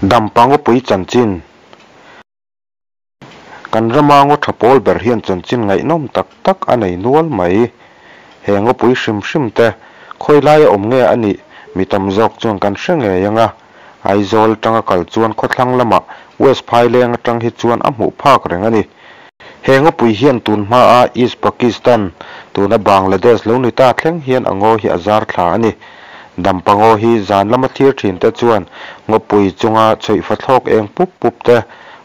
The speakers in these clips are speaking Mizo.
Dampa ngawpui chanchin. Kan rama ngaw tha pawl ber hian chanchin ngaihnawm tak tak a nei nual mai. He ngawpui hrim hrim te khawi laia awm nge a nih mi tam zawk chuan kan hre ngei ang a. Aizawl atanga kal chuan khawthlang lamah West Phaileng atang hi chuan a hmuh phak reng a ni. He ngawpui hian tun hmaa East Pakistan, tuna Bangladesh lo ni ta thleng hian a ngaw hi a zar thla a ni. Dampa ngaw hi zan lama thlir thin te chuan ngawpui chunga chhuihfa thlawk eng pup pup te,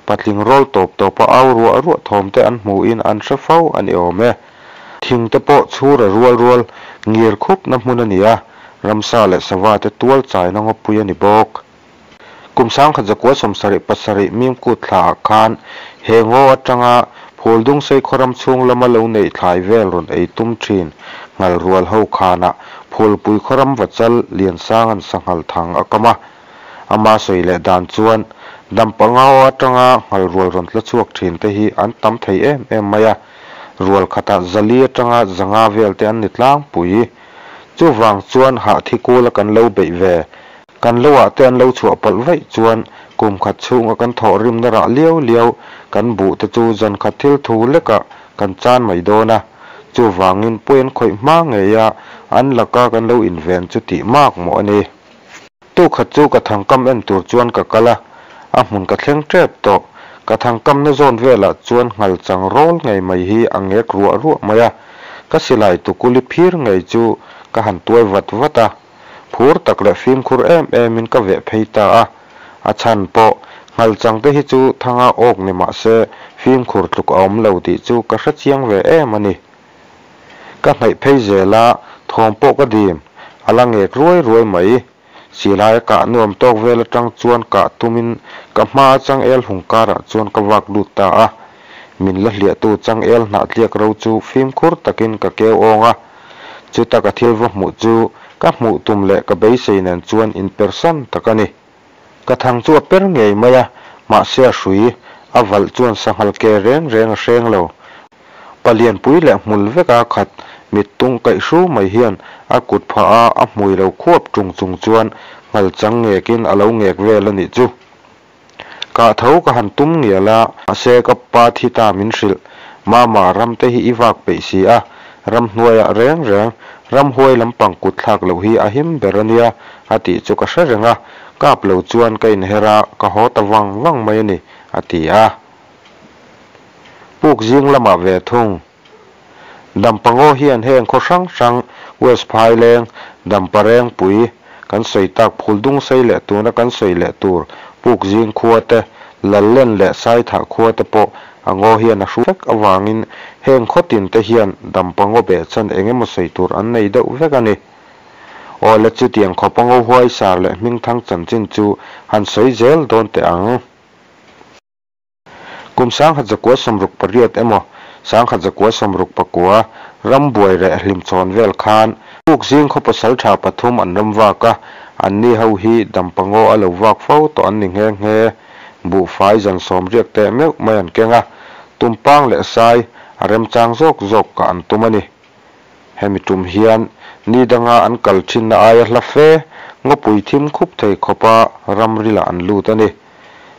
patling rawl tawp tawpa au ruah ruah thawm te an hmuhin an hre fo a ni awm e. Thing te pawh chhur a rual rual ngir khupna hmun a ni a, ramsa leh sava te tual chaina ngawpui a ni bawk. Kum 1977 Mimkut thlaah khan he ngaw atanga Phuldungsei khawram chhung lama lo neih thlai vel rawn ei tum thin nghal rual ho khanah Phulpui khawram vachal Liansanga'n sanghal thang a kam a. Ama sawi leh dan chuan Dampa ngaw atanga nghal rual rawn tla chhuak thin te hi an tam thei em em mai a, rual khatah 400 atanga 500 vel te an ni tlangpui. Chuvang chuan hahthi kula kan lo beih ve. Kan lo ah te an lo chhuah palh vaih chuan kum khat chhunga kan thawh rimna rah liau liau kan buh te chu zan khat thil thu lekah kan chan mai dawn a. Chuvangin pawi an khawih hma ngei a, an laka kan lo inven chu tih mak mawh a ni. Tu khat chu ka thangkam en tur chuan ka kal a, a hmun ka thleng tep tawh. Ka thangkamna zawn velah chuan nghal chang rawl ngei mai hi a ngek ruah ruah mai a. Ka silai tukuli phir ngei chu ka han tuai vat vat a. Phur tak leh fimkhur em emin ka veh phei ta a. A chhan pawh, nghal chang te hi chu thanga awk ni mah se fimkhur tluk a awm lo tih chu ka hre chiang ve em a ni. Ka hnaih phei zel a, thawm pawh ka dim, a la ngek ruai ruai mai. Silai a kah nuam tawk vel atang chuan kah tumin ka hma a changel hung karah chuan ka vak lut ta a. Min la hliahtu changel hnah tliak ro chu fimkhur takin ka keu awng a. Chuta ka thil va hmuh chu ka hmuh tum leh ka beisei nen chuan inpersan tak a ni. Ka thang chu a per ngei mai a, mahse a hrui a valh chuan sanghal ke reng reng a hreng lo. Palianpui leh hmul veka khat mittung kaih hru mai hian a kut phah a, a hmui lo khuap tung chung chuan nghal chang ngekin a lo ngek vel a nih chu. Kah tho ka han tum ngial a, mahse ka pa thi ta min hrilh. Mama, ram te hi i vak peih si a, ramhnuaiah reng reng ramhuai lampang kut thlak loh hi a him ber a nia, a tih chu ka hre reng a, kap lo chuan ka inher a, ka haw ta vang vang mai a ni, a ti a. Puk zing lamah ve thung. Dampa ngaw hian heng khaw hrang hrang West Phaileng, Dampa Rengpui, kan sawi tak Phuldungsei leh tuna kan sawi leh tur Puk zing khua te, Lallen leh Saithah khua te pawh a ngaw hian a hru vek avangin heng khaw tin te hian Dampa ngaw behchhan eng emaw sawi tur an nei deuh vek a ni. Awle chutiang khawpa ngaw huaisar leh hmingthang chanchin chu han sawi zel dawn teh ang. Kum 1968 emaw 1969 ram buai reh hlimchhawn vel khan Puk zing khaw pasaltha pathum an ram vak a, anni ho hi Dampa ngaw a lo vak fo tawh an ni nghe nghe. Buhfai zan sawm riak teh meuh mai an keng a, tumpang leh sai a remchang zawk zawk kah an tum a ni. Hemi tum hian ni danga an kal thinna aia hla fe ngawpui thim khup thei khawpa ramrilah an lut a ni.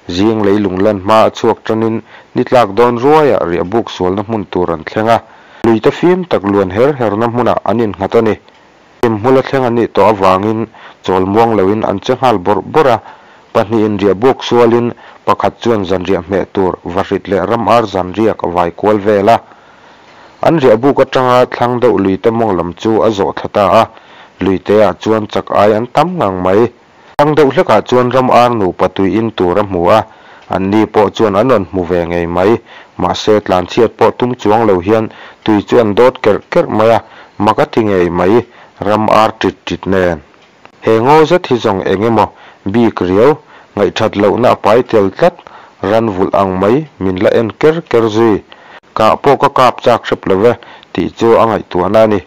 Zing leilung lan hma a chhuak tanin ni tlak dawn ruaiah riahbuk sualna hmun tur an thleng a, luite fim tak luan her herna hmunah an innghat a ni. Hlimhmul a thleng an nih tawh avangin chawl muang loin an che nghal bawrh bawrh a, pahnihin riahbuk sualin pakhat chuan zanriah hmeh tur vahrit leh ram ar zanriak a vai kual vel a. An riahbuk atanga thlang deuh luite mawng lam chu a zawh thla ta a, luiteah chuan chak ai an tam ngang mai. Thlang deuh hlekah chuan ram ar nupa tui in tur a hmu a, anni pawh chuan an rawn hmu ve ngei mai. Mahse, tlanchhiat pawh tum chuang lo hian tui chu an dawt kerh kerh mai a, mak a ti ngei mai, ram ar ṭit ṭit nen. He ngaw zet hi zawng eng emaw bik riau, ngaihthat lohna a pai tel tlat, ran vulh ang mai min la en ker ker zui. Kah pawh ka kap chak hrep lo ve tih chu a ngaihtuahna a ni.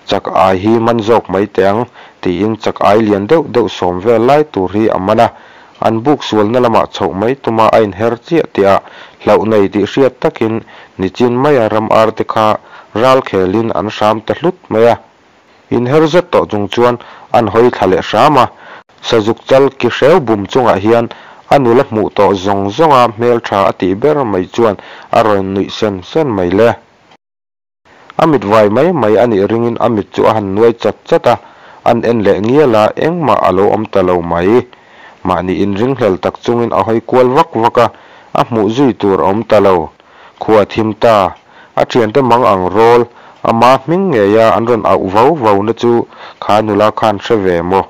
Chak ai hi man zawk mai teh ang, tiin chak ai lian deuh deuh sawm vel lai tur hi a man a. An buk sualna lamah chhoh mai tuma a inher chiah tih ah hlauh nei tih hriat takin nichin maia ram ar te kha ral khelin an hram ta hlut mai a. Inher zet tawh chung chuan an hawi thla leh hram a. Sazuk chal ki hreu bum chungah hian a nula hmuh tawh zawng zawnga hmeltha a tih ber mai chuan a rawn nuih sen sen mai le. A mit vai mai mai a nih ringin a mit chu a han nuai chat chat a, an en leh ngial a, engmah a lo awm ta lo mai. Mahni inringhlel tak chungin a hawi kual vak vak a, a hmuh zui tur a awm ta lo. Khua a thim ta. A thiante mang ang rawl, ama hming ngeia an rawn auh vau vauna chu kha nula khan hre ve maw?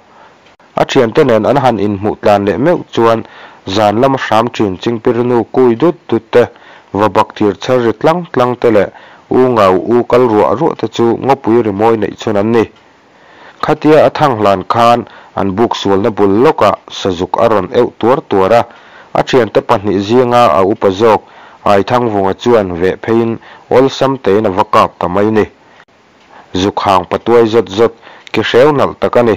A thiante nen an han inhmuh tlan leh meuh chuan zan lama hram thin chingpirinu kui dut dut te, va bak thir chher ri tlang tlang te leh u ngau u kal ruah ruah te chu ngawpui rimawi neih chhun an ni. Khatia a thang hlan khan an buk sualna bul lawkah sazuk a rawn euh tuar tuar a, a thiante pahnih zinga a upa zawk Aithangvunga chuan veh pheiin awlsam tein a va kap ta mai ni. Zuk hang patuai zawt zawt ki hreu nalh tak a ni.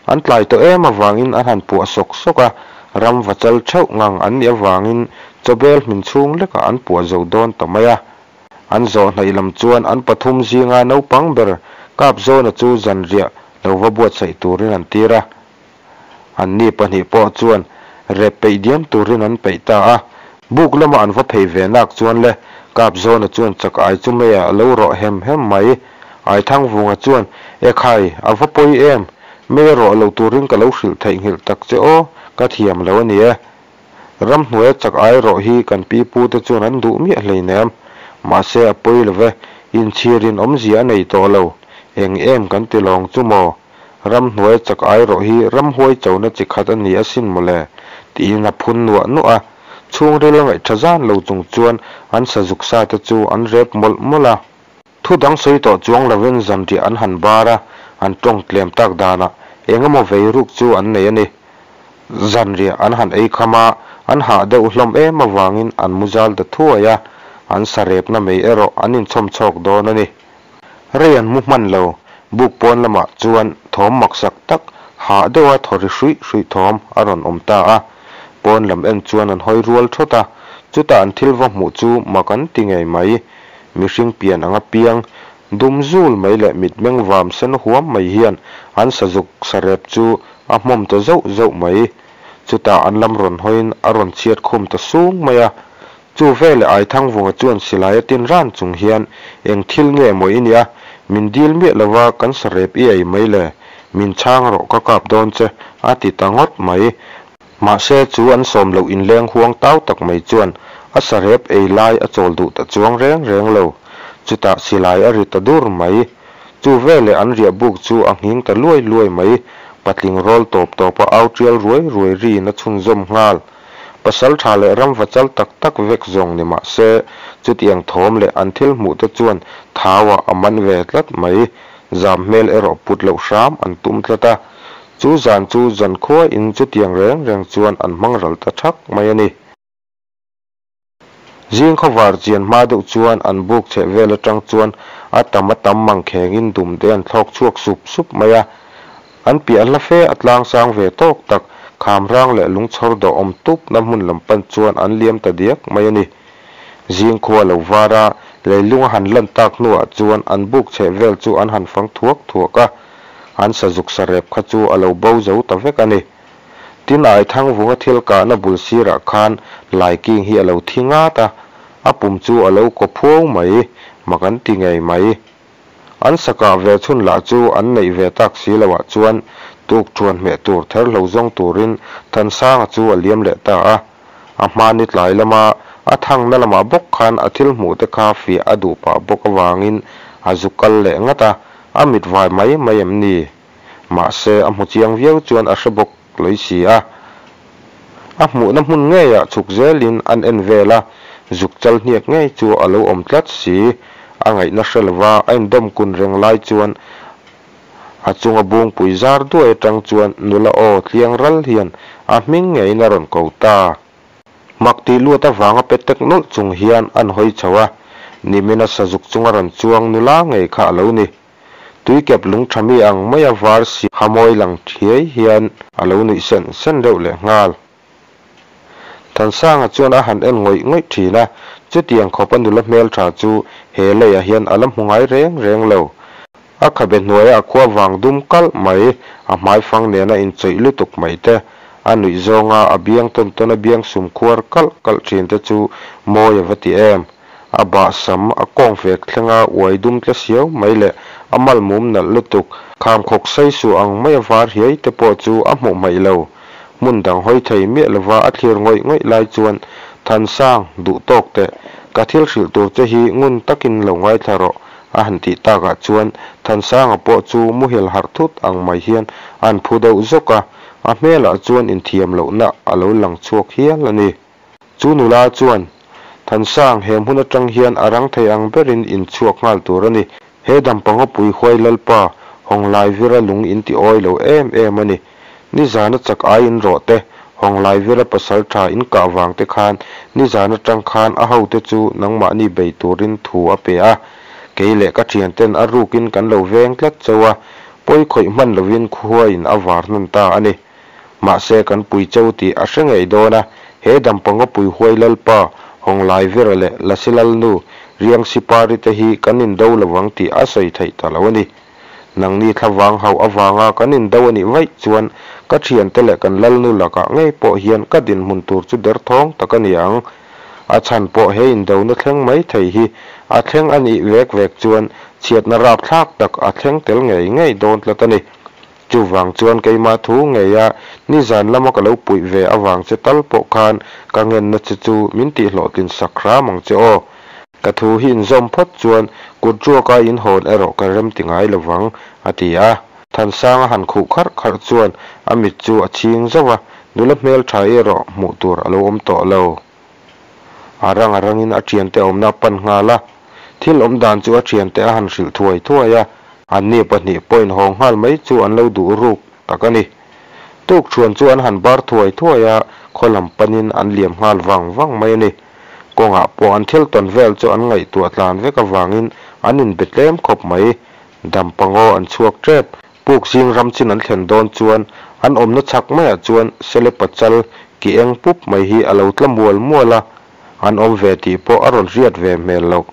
An tlai tawh em avangin an han puah sawk sawk a, ram va chal theuh ngang an nih avangin chawbel hmin chhung lekah an puah zo dawn ta mai a. An zawh hnaih lam chuan an pathum zinga naupang ber Kapzawna chu zanriah lo va buatsaih turin an tir a. Anni pahnih pawh chuan rep peih diam turin an peih ta a. Buk lama an va phei ve nak chuan le, Kapzawna chuan chak ai chu meiah a lo rawh hem hem mai. Aithangvunga chuan, Ekhai, a va pawi em? Mei a rawh lo turin ka lo hrilh theihnghilh tak che aw, ka thiam lo a ni e. Ramhnuaia chak ai rawh hi kan pi pu te chuan an duh miah hleinem. Mahse a pawi lo ve, inchhirin awmzia a nei tawh lo. Eng em kan ti lawng chu maw? Ramhnuaia chak ai rawh hi ramhuai chona chi khat a ni asin mawle, tiin a phun nuah nuah a. Chhungril a ngaihtha zan lo chung chuan an sazuk sa te chu an rep mawlh mawlh a. Thu dang sawi tawh chuang lovin zanriah an han bar a, an tawng tlem tak danah eng emaw vei ruk chu an nei a ni. Zanriah an han ei kham a, an hah deuh hlawm em avangin an mu zal ta thuai a, an sa repna mai erawh an inchhawm chhawk dawn a ni. Rei an mu hman lo, buk pawn lamah chuan thawm maksak tak hah deuha thaw ri hruih hruih thawm a rawn awm ta a. Pawn lam en chuan an hawi rual thawt a, chutah an thil va hmuh chu mak an ti ngei mai. Mihring pian anga piang dum zul mai leh mitmeng vam sen huam mai hian an sazuk sarep chu a hmawm ta zauh zauh mai. Chutah an lam rawn hawiin a rawn chhiat khum ta sung mai a. Chu veleh Aithangvunga chuan silai a tin ran chung hian, Eng thil nge maw i nia? Min dil miah lova kan sarep i ei mai le? Min chhang rawh ka kap dawn che, a ti ta ngawt mai. Mahse, chu an sawm loh inleng huang tau tak mai chuan a sarep ei lai a chawl duh ta chuang reng reng lo. Chutah silai a ri ta dur mai. Chu veleh an riah buk chu a nghing ta luai luai mai. Patling rawl tawp tawp a au tial ruai ruai riin a chhunzawm nghal. Pasal tha leh ram va chal tak tak vek zawng ni mah se, chutiang thawm leh an thil hmuh te chuan thauah a man ve tlat mai. Zam hmel erawh put loh hram an tum tlat a. Chu zan chu zan khuain chutiang reng reng chuan an hmang ral ta thak mai a ni. Zing khawvar chian hma deuh chuan an buk chheh vel atang chuan a tam a tam mang khengin dum te an thlawk chhuak sup sup mai a. An piah hla fe a tlang sang ve tawk tak kham rang leh lungchhawr dawh awm tupna hmun lam pan chuan an liam ta diak mai a ni. Zing khua lo var a, leilung a han lan tak hnuah chuan an buk chheh vel chu an han fang thuak thuak a. An sazuk sarep kha chu a lo bo zo ta vek a ni. Tin, Aithangvunga thil kahna bul sirah khan Laiking hi a lo thi ngat a, a pum chu a lo kaw phuau mai, mak an ti ngei mai. An sakah ve chhun lah chu an neih ve tak si loah chuan tukṭhuan hmeh tur therhlo zawng turin Thansanga chu a liam leh ta a. A hmani tlai lama a thangna lamah bawk khan a thil hmuh te kha fiah a duh pah bawk avangin a zu kal leh ngat a, a mit vai mai mai em ni? Mahse a hmu chiang viau chuan a hre bawk lawih si a. A hmuhna hmun ngeiah chhuk zelin an en vel a, zuk chal hniak ngei chu a lo awm tlat si. A ngaihna hre lova a indawm kun reng lai chuan a chunga bungpui zar duai atang chuan nula aw tliang ral hian a hming ngeiin a rawn ko ta. Mak tih luat avanga pe tek nawlh chung hian an hawi chho a, nimina sazuk chunga rawn chuang nula ngei kha a lo ni. Tuikep lung tha mi ang maia var si ha mawi lang thiai hian a lo nuih sen sen reuh leh nghal. Thansanga chuan a han en ngawih ngawih thin a, chutiang khawpa nula hmeltha chu he leiah hian a la hmu ngai reng reng lo. A khabe hnuaia a khua vang dum kalh mai, a hmaifang nena inchawih lutuk mai te, a nuih zawnga a biang tawn tawn a biang sum khuar kalh kalh thin te chu mawi a va ti em. A bahsam a kawng fek thlenga uai dum tle siau mai leh a mal mum nalh lutuk, khamkhawk sei suh ang mai a var hiai te pawh chu a hmuh hmaih lo. Hmun dang hawi thei miah lova a thlir ngawih ngawih lai chuan, Thansang, duh tawk teh, ka thil hrilh tur che hi ngun takin lo ngaithla rawh, a han tih takah chuan Thansanga pawh chu muhil harh thut ang mai hian a han phu deuh zawk a, a hmelah chuan inthiam lohna a lo lang chhuak hial a ni. Chu nula chuan, Thansang, he hmun atang hian a rang thei ang berin in chhuak nghal tur a ni. He dampa ngawpui huai lalpa, Hawnglaivira lung in ti awi lo em em a ni. Nizana chak ai in rawh te, Hawnglaivira pasal tha in kah vang te khan nizan atang khan a hote chu nangmahni bei turin thu a pe a. Kei leh ka thianten a rukin kan lo veng tlat chauh a, pawi khawih hman lovin khuain a var hnan ta a ni. Mahse kan pui cheu tih a hre ngei dawn a, he dampa ngawpui huai lalpa, Hawnglaivira leh Lasi Lalnu, Riangsipari te hi kan indo lovang tih a sawi theih ta lo a ni. Nangni thlavang hauh avanga kan indo a nih vaih chuan ka thiante leh kan Lalnu lakah ngei pawh hian ka dinhmun tur chu derthawng tak a ni ang. A chhan pawh he indona thleng mai thei hi a thleng a nih vek vek chuan chhiatna rapthlak tak a thleng tel ngei ngei dawn tlat a ni. Chuvang chuan keimah thu ngeia nizan lama ka lo puih ve avang che tal pawh khan ka ngenna che chu min tihhlawhtlin sak hram ang che aw. Ka thu hi inzawm phawt chuan kut ruaka in hawn erawh ka rem ti ngai lovang, a ti a. Thansanga han khuh kharh kharh chuan a mit chu a chhing zauh a, nula hmeltha erawh hmuh tur a lo awm tawh lo. A rang a rangin a thiante awmna a pan nghal a, thil awm dan chu a thiante a han hrilh thuai thuai a, anni pahnih pawhin haw nghal mai chu an lo duh ruk tak a ni. Tukṭhuan chu an han bar thuai thuai a, khaw lam panin an liam nghal vang vang mai a ni. Kawngah pawh an thil tawn vel chu an ngaihtuah tlan vek avangin an inbe tlem khawp mai. Dampa ngaw an chhuak ṭep. Puk zing ram chin an thlen dawn chuan an awmna chhak maiah chuan Sele pachal ki eng pup mai hi a lo tla mual mual a, an awm ve tih pawh a rawn hriat ve hmel loh.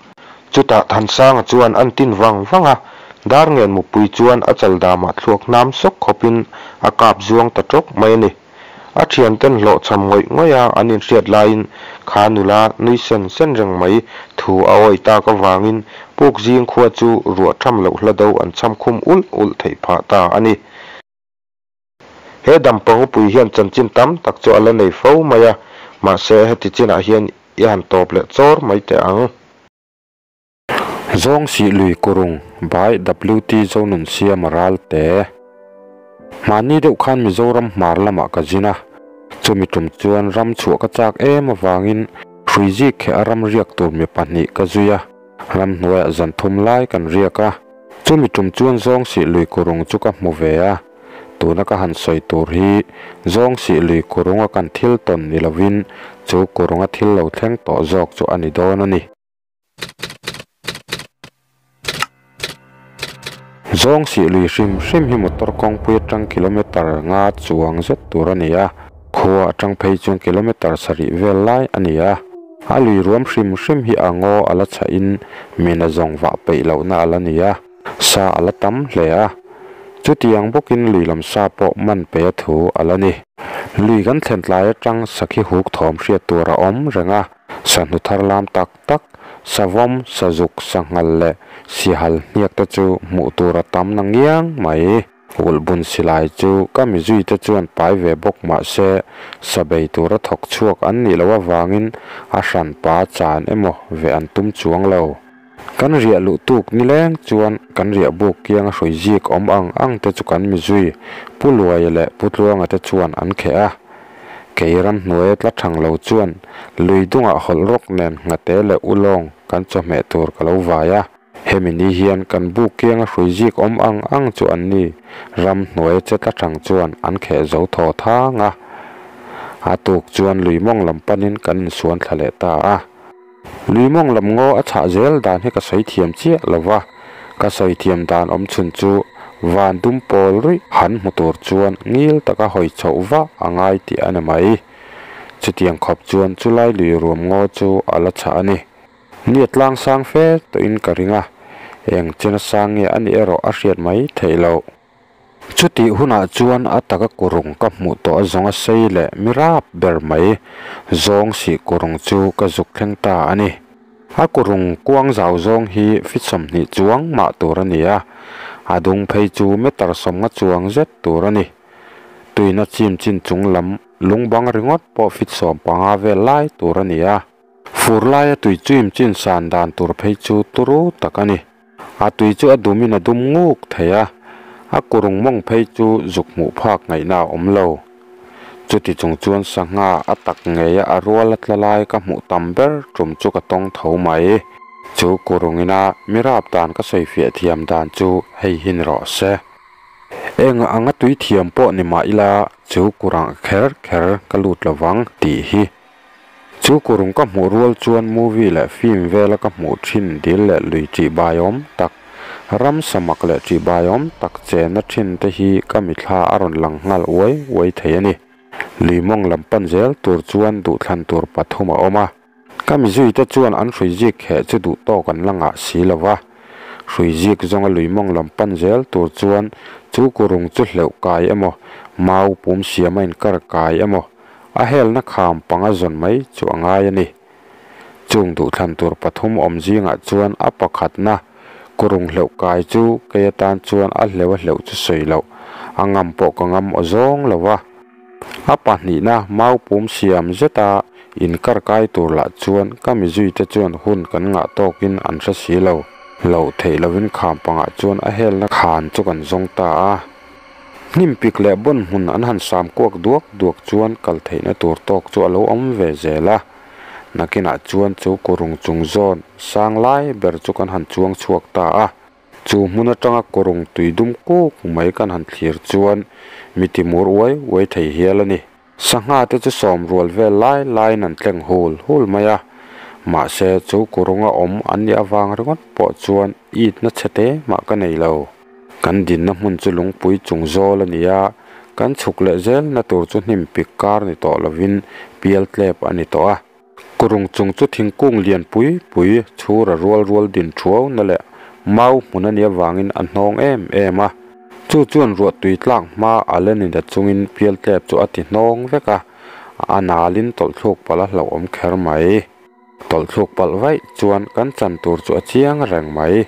Chutah Thansanga chuan an tin vang vang a, Darngen mupui chuan a chal damah thluak hnam sawk khawpin a kap zuang ta tawk mai a ni. A thianten hlawhchham ngawih ngawih a an inhriat laiin kha nula nui sen sen reng mai thu a awi tak avangin puk zing khua chu ruah tham loh hla do an chham khum ulh ulh theih phah ta a ni. He dampa ngawpui hian chanchin tam tak chu a la nei fo mai a, mahse heti chinah hian i han tawp leh chawr mai teh ang. Zawng sih lui kurung by WT Zonunsiama Ralte. Hmanni deuh khan Mizoram hmar lamah ka zin a, chumi tum chuan ram chhuah ka chak em avangin hrui zik kheh a ram riak tur mi pahnih ka zui a, ramhnuaiah zan thum lai kan riak a. Chumi tum chuan zawng sih lui kurung chu ka hmu ve a, tuna ka han sawi tur hi zawng sih lui kurunga kan thil tawn ni lovin chu kurunga thil lo thleng tawh zawk chu a ni dawn a ni. Zawng sih lui hrim hrim hi motor kawngpui atang kilometer nga chuang zet tur a ni a, khua atang phei chuan kilometer sarih vel lai a ni a. A lui ruam hrim hrim hi a ngaw a la chhahin mina zawng vah peih lohna a la ni a, sa a la tam hle a. Chutiang bawkin lui lam sa pawh man pe a thu a la ni. Lui kan thlen tlai atang sakhi huk thawm hriat tur a awm reng a. Sahnu thar lam tak tak, savawm, sazuk, sanghal leh sihal hniak te chu hmuh tur a tam na ngiang mai. Ulhbun silai chu ka mizui te chuan pai ve bawk mah se, sa bei tura thawk chhuak an nih loh avangin a hran pa chan emaw ve an tum chuang lo. Kan riah luh tuk nileng chuan kan riah buk kianga hrui zik awm ang ang te chu kan mizui Pu Luaia leh Pu Tluanga te chuan an kheh a. Kei ramhnuaia tla thang lo chuan lui dungah hawlh rawk nen nghate leh ulawng kan chawhmeh tur ka lo vai a. Hemi ni hian kan buk kianga hrui zik awm ang ang chu an ni ramhnuaia che tla thang chuan an kheh zo thaw thang a. A tuk chuan lui mawng lam panin kan insuan thla leh ta a. Lui mawng lam ngaw a chhah zel dan hi ka sawi thiam chiah lo va, ka sawi thiam dan awm chhun chu van dum pawl ruih han hmu tur chuan ngil taka hawi chhoh vah a ngai tih a ni mai. Chutiang khawp chuan chulai lui ruam ngaw chu a la chhah a ni. Ni a tlang sang fe tawhin ka ring a, Eng chena sang nge a nih erawh a hriat mai theih loh. Chutih hunah chuan a taka kurung ka hmuh tawh a zawng a sei leh mi rap ber mai zawng sih kurung chu ka zuk thleng ta a ni. A kurung kuang zau zawng hi fit 20 chuang mah tur a ni a, a dung phei chu meter 50 chuang zet tur a ni. Tuina chim chin chung lam lung bang ringawt pawh fit 15 vel lai tur a ni a. Fur laia tui chim chin san dan tur phei chu turu tak a ni. A tui chu a dumin a dum nguk thei a, a kurung mawng phei chu zuk hmuh phak ngaihna a awm lo. Chuti chung chuan sangha a tak ngeia a rual a tla lai ka hmuh tam ber tum chu ka tawng tho mai. Chu kurungina mi rap dan ka sawi fiah thiam dan chu hei hi ni rawh se. Eng anga tui thiam pawh ni mah ila chu kurang kher kher ka lut lovang tih hi. Chu kurung ka hmuh rual chuan movie leh film vela ka hmuh thin dil leh lui tih bai awm tak, ram samak leh tih bai awm tak chenna thin te hi ka mithla a rawn lang nghal uai uai thei a ni. Lui mawng lam pan zel tur chuan duhthlan tur pathum a awm a. Ka mizui te chuan an hrui zik heh chu duh tawk an la ngah si lo va. Hrui zik zawnga lui mawng lam pan zel tur chuan chu kurung chu hleuh kai emaw, mau pum siam a inkar kai emaw, a helna kham panga zawn mai chu a ngai a ni. Chung duhthlan tur pathum awm zingah chuan a pakhatna kurung hleuh kai chu kei atan chuan a hleuh a hleuh chu sawi loh, a ngam pawh ka ngam aw zawng lo va. A pahnihna mau pum siam zeta inkar kai tur lah chuan ka mizui te chuan hun kan ngah tawkin an hre si lo. Loh theih lovin kham pangah chuan a helna khan chu kan zawng ta a. Hnim pik leh bon hmun an han sam kuak duak duak chuan kal theihna tur tawk chu a lo awm ve zel a. Nakinah chuan chu kurung chung zawn sang lai ber chu kan han chuang chhuak ta a. Chu hmun atanga kurung tui dum kuk mai kan han thlir chuan mi timur uai uai thei hial a ni. Sangha te chu sawm rual vel lai laiin an tleng hul hul mai a. Mahse chu kurunga awm an nih avang ringawt pawh chuan itna chhe mah ka nei lo. Kan dinna hmun chu lungpui chung zawl a ni a, kan chhuk leh zel na tur chu hnim pik kar ni tawh lovin pial tlep a ni tawh a. Kurung chung chu thingkung lian pui pui chhura rual rual din thuau na leh mau hmun a nih avangin a hnawng em em a. Chu chuan ruah tui tlak hma a lenin a chungin pial tlep chu a ti hnawng vek a, a nalin tawlhthluk palh a hlauhawm kher mai. Tawlhthluk palh vaih chuan kan chan tur chu a chiang reng mai.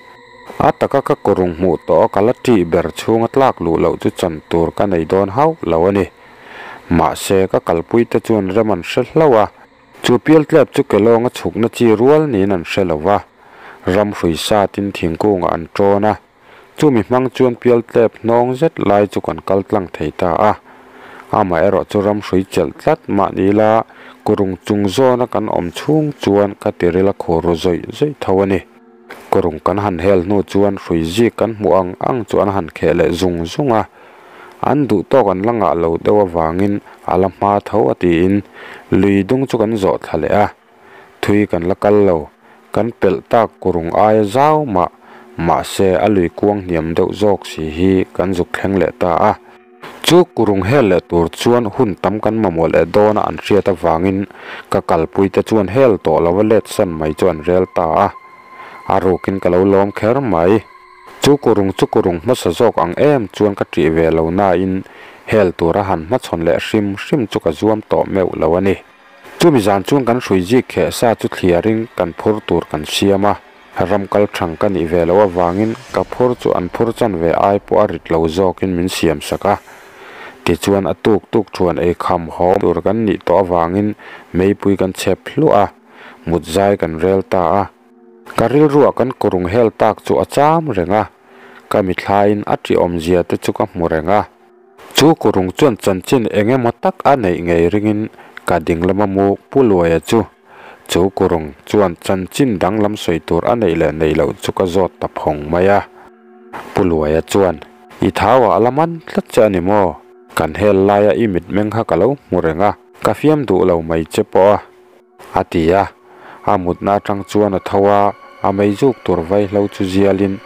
A taka ka kurung hmuh tawh a ka la tih ber chhunga tlak luh loh chu chan tur ka nei dawn hauh lo a ni. Mahse ka kalpui te chuan rem an hre hlauh a. Chu pial tlep chu ke lawnga chhukna chi rual niin an hre lo va. Ram hrui satin thingkungah an tawn a. Chu mi hmang chuan pial tlep hnawng zet lai chu kan kal tlang thei ta a. Amaherawh chu ram hrui chelh tlat mah ni la kurung chung zawna kan awm chhung chuan ka tiril a khur ru zawih zawih tho a ni. Kurung kan han hel hnu chuan hrui zik kan hmuh ang ang chu an han kheh leh zung zung a. An duh tawk an la ngah lo deuh avangin a la hma tho a tiin lui dung chu kan zawh thla leh a. Thui kan la kal lo, kan pelh tak kurung aia zau mah, mahse a lui kuang hniam deuh zawk si hi kan zuk thleng leh ta a. Chu kurung hel leh tur chuan hun tam kan mamawh leh dawna an hriat avangin ka kalpui te chuan hel tawh lo a let san mai chu an rel ta a. A rukin ka lo lawm kher mai. Chu kurung chu kurung hmasa zawk ang em chuan ka ṭih ve lo nain hel tura han hmachhawn leh hrim hrim chu ka zuam tawh meuh lo a ni. Chu mi zan chuan kan hrui zik kheh sa chu thliarin kan phur tur kan siam a. Ram kal thang ka nih ve lo avangin ka phur chu an phur chan ve ai pawh a rit lo zawkin min siam sak a. Tichuan a tuk tuk thuan ei kham haw tur kan nih tawh avangin meipui kan chhep hluah a, mut zai kan rel ta a. Ka rilruah kan kurung hel tak chu a cham reng a, ka mithlain a ṭi awmzia te chu ka hmu reng a. Chu kurung chuan chanchin eng emaw tak a neih ngei ringin ka ding lama mu Pu Luaia chu. Chu kurung chuan chanchin danglam sawi tur a neih leh neih loh chu ka zawt ta phawng mai a. Pu Luaia chuan, I thauah a la man tlat che a ni maw? Kan hel laia i mitmeng kha ka lo hmu reng a, ka fiam duh lo mai che pawh a. A ti a, a mutna atang chuan a tho a, a meizuk tur vaihlo chu zialin,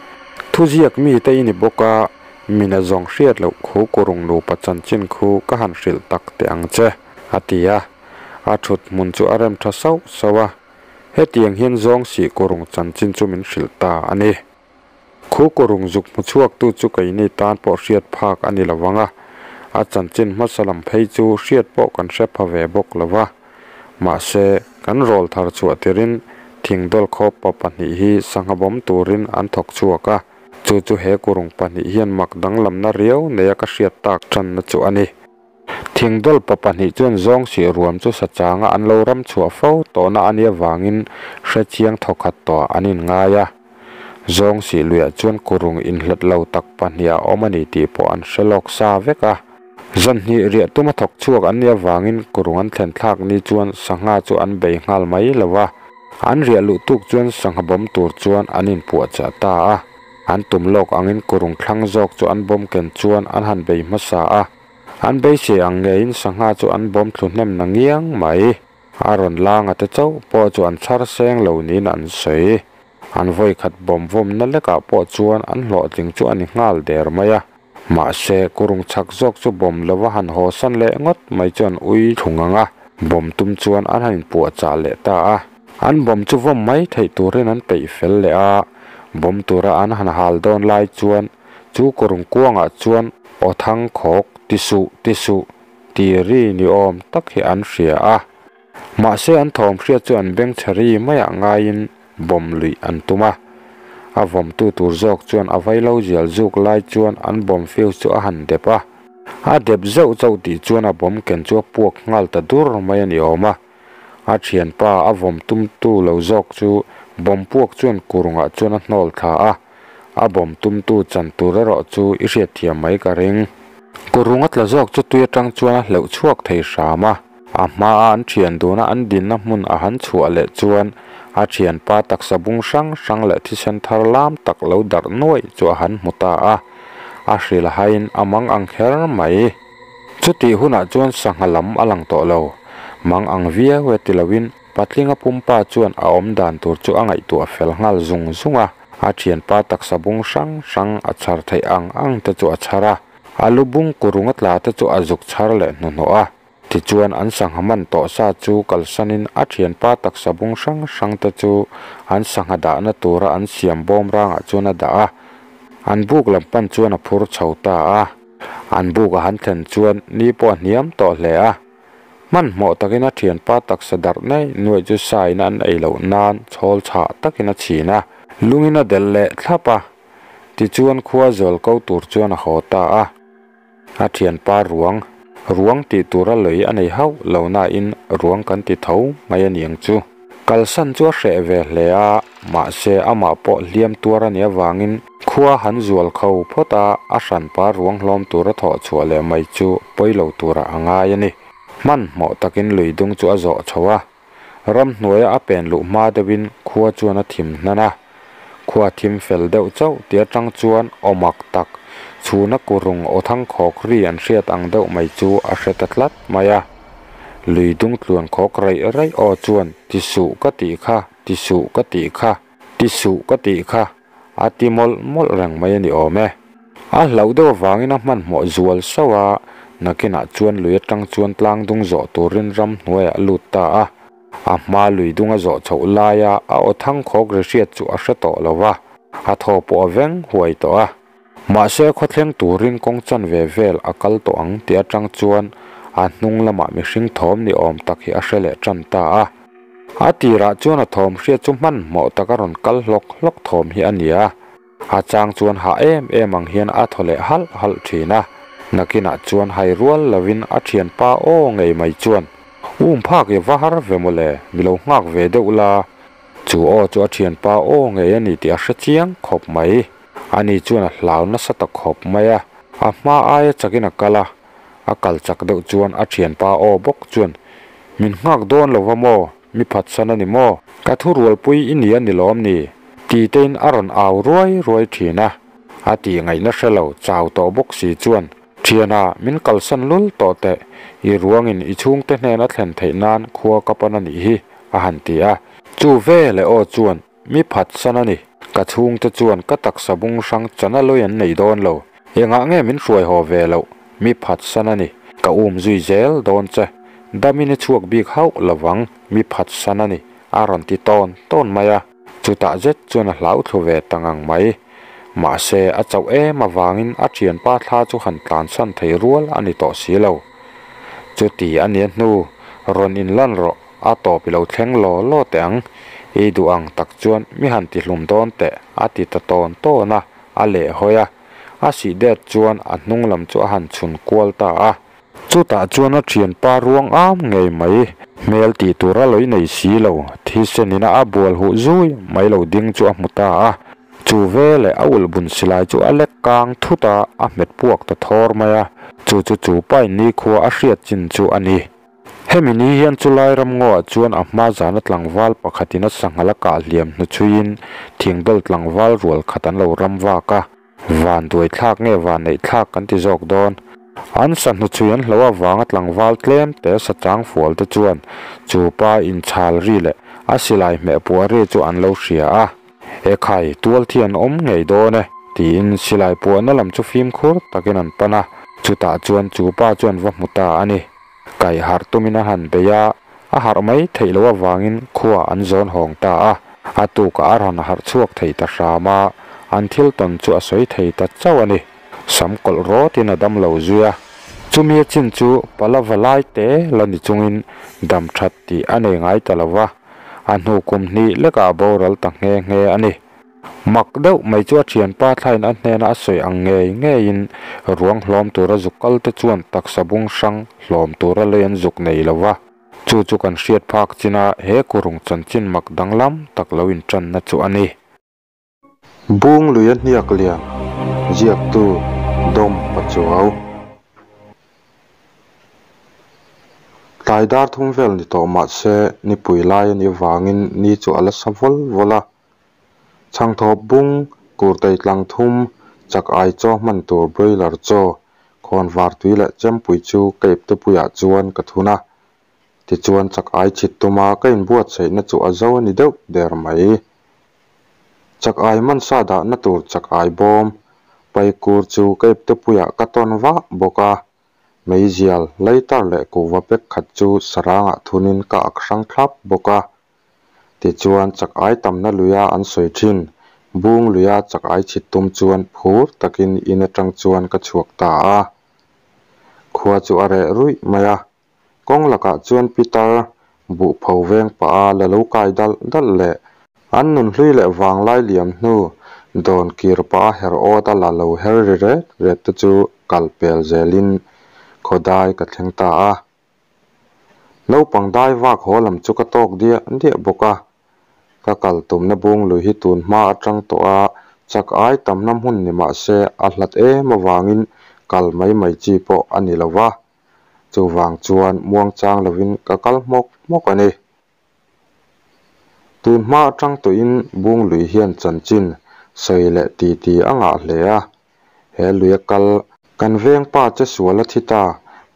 Thuziak mi te i ni bawk a, mina zawng hriat loh khu kurung nupa chanchin khu ka han hrilh tak teh ang che, a ti a. A thut hmun chu a rem tha sauh sauh a. Hetiang hian zawng sih kurung chanchin chu min hrilh ta a ni. Khu kurung zuk hmu chhuaktu chu keini tan pawh hriat phak a ni lo vang a, a chanchin hmasa lam phei chu hriat pawh kan hre pha ve bawk lo va. Mahse, kan rawlthar chhuah tirin Thingdawl khaw pa pahnih hi sangha bawm turin an thawk chhuak a, chu chu he kurung pahnih hian mak danglamna riau neia ka hriat tak tanna chu a ni. Thingdawl pa pahnih chuan zawng sih ruam chu sachanga an lo ram chhuah fo tawhna a nih avangin hrechiang thawkhat tawhah an inngai a. Zawng sih luiah chuan kurung inhlat lo tak pahnih a awm a ni tih pawh an hre lawk sa vek a. Zanhnih riah tuma thawk chhuak an nih avangin kurung an thlen thlak ni chuan sangha chu an bei nghal mai lo a. An riah luh tuk chuan sangha bawm tur chuan an inpuahchah ta a. An tum lawk angin kurung thlang zawk chu an bawm ken chuan an han bei hmasa a. An beisei ang ngeiin sangha chu an bawm thlu hnem na ngiang mai. A rawn langa te chauh pawh chu an chhar seng lo niin an sawi. An vawi khat bawm vawmna lekah pawh chuan an hlawhtling chu a ni nghal der mai a. Mahse, kurung chak zawk chu bawm lova han haw san leh ngawt mai chuan ui thung ang a, bawm tum chuan an han inpuahchah leh ta a. An bawm chu vawm mai theih turin an peih fel leh a, bawm tura an han hal dawn lai chuan chu kurung kuangah chuan aw thang khawk ti suh ti suh ti ri ni awm tak hi an hria a. Mahse an thawm hriat chu an beng chhe ri maiah ngaiin bawm luih an tum a. A vawmtu tur zawk chuan a vailo zial zuk lai chuan an bawm fuse chu a han dep a. A dep zeuh chauh tih chuan a bawm ken chu a puak nghal ta dur mai a ni awm a. A thianpa a vawm tumtu lo zawk chu bawm puak chuan kurungah chuan a hnawl thla a. A bawm tumtu chan tur erawh chu i hriatthiam mai ka ring. Kurung a tla zawk chu tui atang chuan a hleuh chhuak thei hram a. A hmaa an thian duna an dinna hmun a han chhuah leh chuan a thianpa taksa bung hrang hrang leh thisen thar lam tak lo darh nuaih chu a han hmu ta a, a hrilh haiin a mang ang kher mai. Chutih hunah chuan sangha lam a lang tawh lo. Mang ang viau e ti loin patlinga pumpa chuan a awm dan tur chu a ngaihtuah fel nghal zung zung a, a thianpa taksa bung hrang hrang a chhar theih ang ang te chu a chhar a, a lu bung kurung a tla te chu a zuk chhar leh hnuhnawh a. Tichuan an sangha man tawh sa chu kalsanin a thianpa taksa bung hrang hrang te chu an sangha dahna tura an siam bawm rangah chuan a dah a, an buk lam pan chuan a phur chho ta a. An buk a han thlen chuan ni pawh a hniam tawh hle a. Hmanhmawh takin a thianpa taksa darh nei nuaih chu sain an ei loh nan chhawl chhah takin a chhin a, lungin a delh leh thlap a. Tichuan khua zual ko tur chuan a haw ta a. A thianpa ruang, ruang tih tura lei a nei hauh lo nain ruang kan ti tho mai a niang chu. Kalsan chu a hreh ve hle a, mahse amah pawh hliam tuar a nih avangin khua han zual kho phawt a, a hranpa ruang hlawm tura thawh chhuah leh mai chu pawi lo turah a ngai a ni. Hmanhmawh takin lui dung chu a zawh chho a, Ramhnuaia a pen luh hma deuhin khua chuan a thim hnan a, khua thim fel deuh chauh tih atang chuan aw mak tak, chhuna kurung aw thang khawk ri an hriat ang deuh mai chu a hre ta tlat mai a. Lui dung tluan khawk raih raih aw chuan ti suh ka tih kha, ti suh ka tih kha, ti suh ka tih kha a ti mawlh mawlh reng mai a ni awm e. A hlauh deuh avangin a hmanhmawh zual sauh a, nakinah chuan lui atang chuan tlang dung zawh turin ramhnuaiah a lut ta a. A hma lui dunga zawh chhoh laia a aw thang khawk ri hriat chu a hre tawh lo va, a thaw pawh a veng huai tawh a. Mahse khawthleng turin kawng chanve vel a kal tawh ang tih atang chuan a hnung lamah mihring thawm ni awm tak hi a hre leh tan ta a. A tirah chuan a thawm hriat chu hmanhmawh taka rawn kal hlawk hlawk thawm hi a ni a. A chang chuan hah em em ang hian a thaw leh halh halh thin a, nakinah chuan hai rual lovin a thianpa aw ngei mai chuan, Um phak i va har ve mawle, mi lo nghak ve deuh la. Chu aw chu a thianpa aw ngei a ni tih a hre chiang khawp mai. Ani chuan a hlau nasa ta khawp mai a, a hma aia chakin a kal a, a kal chak deuh chuan a thianpa aw bawk chuan, Min nghak dawn lo va maw? Mi phatsan a ni maw? Ka thurualpui i ni a ni lawm ni? Ti tein a rawn au ruai ruai thin a. A tih ngaihna hre lo, chau tawh bawk si chuan, Thiana, min kalsan lul tawh teh, i ruangin i chhungte hnen a thlen theih nan khua ka pan a nih hi, a han ti a. Chu ve leh aw chuan, Mi phatsan a ni. Ka chhungte chuan ka taksa bung hrang chana lawi an nei dawn lo. Engah nge min hruai haw ve loh? Mi phatsan a ni. Ka um zui zel dawn che. Damin i chhuak bik hauh lovang, mi phatsan a ni, a rawn ti tawn tawn mai a. Chutah zet chuan a hlau thlu ve ta ngang mai. Mahse, a chauh em avangin a thianpa thla chu han tlansan thei rual a ni tawh si lo. Chuti a nia hnu, rawn inlan rawh, a tawp i lo thleng law law teh ang, i duh ang tak chuan mi han tihlum dawn teh, a ti ta tawn tawn a, a lehhawi a. A sih det chuan a hnung lam chu a han chhun kual ta a. Chutah chuan a thianpa ruang am ngei mai, hmel tih tur a lawih nei si lo, thisen ina a bual huh zui mai lo ding chu a hmu ta a. Chu veleh a ulhbun silai chu a lek kang thut a, a hmet puak ta thawr mai a. Chu chu chu pain nikhua a hriat chin chu a ni. Hemi ni hian chulai ramngawah chuan a hma zana tlangval pakhatin a sanghal a kah hliam hnuchhuiin thingbel tlangval rual khat an lo ram vak a. Van duai thlak nge van neih thlak kan ti zawk dawn. An sa hnuchhui an hlo avanga tlangval tlem te sa chang fual te chuan chu pa inchhal ri leh a silai hmeh puah ri chu an lo hria a. Ekhai, tual thi an awm ngei dawn e, tiin silai puahna lam chu fimkhur takin an pan a. Chutah chuan chu pa chuan va hmu ta a ni. Kaih harh tumin a han bei a, a harh mai theih loh avangin khua an zawn hawng ta a. A tukah a rawn harh chhuak thei ta hram a, an thil tawn chu a sawi thei ta chauh a ni. Sam kawlh rawtin a dam lo zui a. Chumi a chin chu pala va lai te la ni chungin dam that tih a nei ngai ta lo va, a hnu kum hnih lekah a boral ta nghe nghe a ni. Mak deuh mai chu a thianpa thlain a hnena a sawi ang ngei ngeiin ruang hlawm tura zuk kal te chuan taksa bung hrang hlawm tura lei an zuk nei lo va. Chu chu kan hriat phak china he kurung chanchin mak danglam tak lo intanna chu a ni. Bung lui a hniak lian, ziaktu Dawm Pachuau. Tlai dar thum vel ni tawh mah se nipui lai a nih avangin ni chu a la sa vawl vawl a. Chhangthawp bung, kurtei tlang thum, chak ai chaw hman tur broiler chaw, khawnvar tui leh chempui chu ka iptepuiah chuan ka thun a. Tichuan chak ai chhit tuma ka inbuatsaihna chu a zo a ni deuh der mai. Chak ai mansa dahna tur chak ai bawm, paikur chu ka iptepuiah ka tawn vah bawk a. Meizial, lighter leh kuhva pack khat chu sarangah thunin ka ak hrang thlap bawk a. Tichuan, chak ai tamna luia an sawi thin. Bung luia chak ai chhit tum chuan phur takin in atang chuan ka chhuak ta a. Khua chu a reh ruih mai a. Kawng lakah chuan Pitar buh pho veng pah a la lo kai dalh dalh leh an nunhlui leh vanglai liam hnu dawn kir pah a her awt a la lo her ri ret ret te chu kal pel zelin khawdai ka thleng ta a. Naupang dai vak haw lam chu ka tawk diah diah bawk a, ka kal tumna bung lui hi tun hma atang tawh a chak ai tamna hmun ni mah se a hlat em avangin kal mai mai chi pawh a ni lo va, chuvang chuan muangchang lovin ka kal hmawk hmawk a ni. Tun hma atang tawhin bung lui hian chanchin sawi leh titi a ngah hle a, He luia kal kan veng pa che sual a thi ta,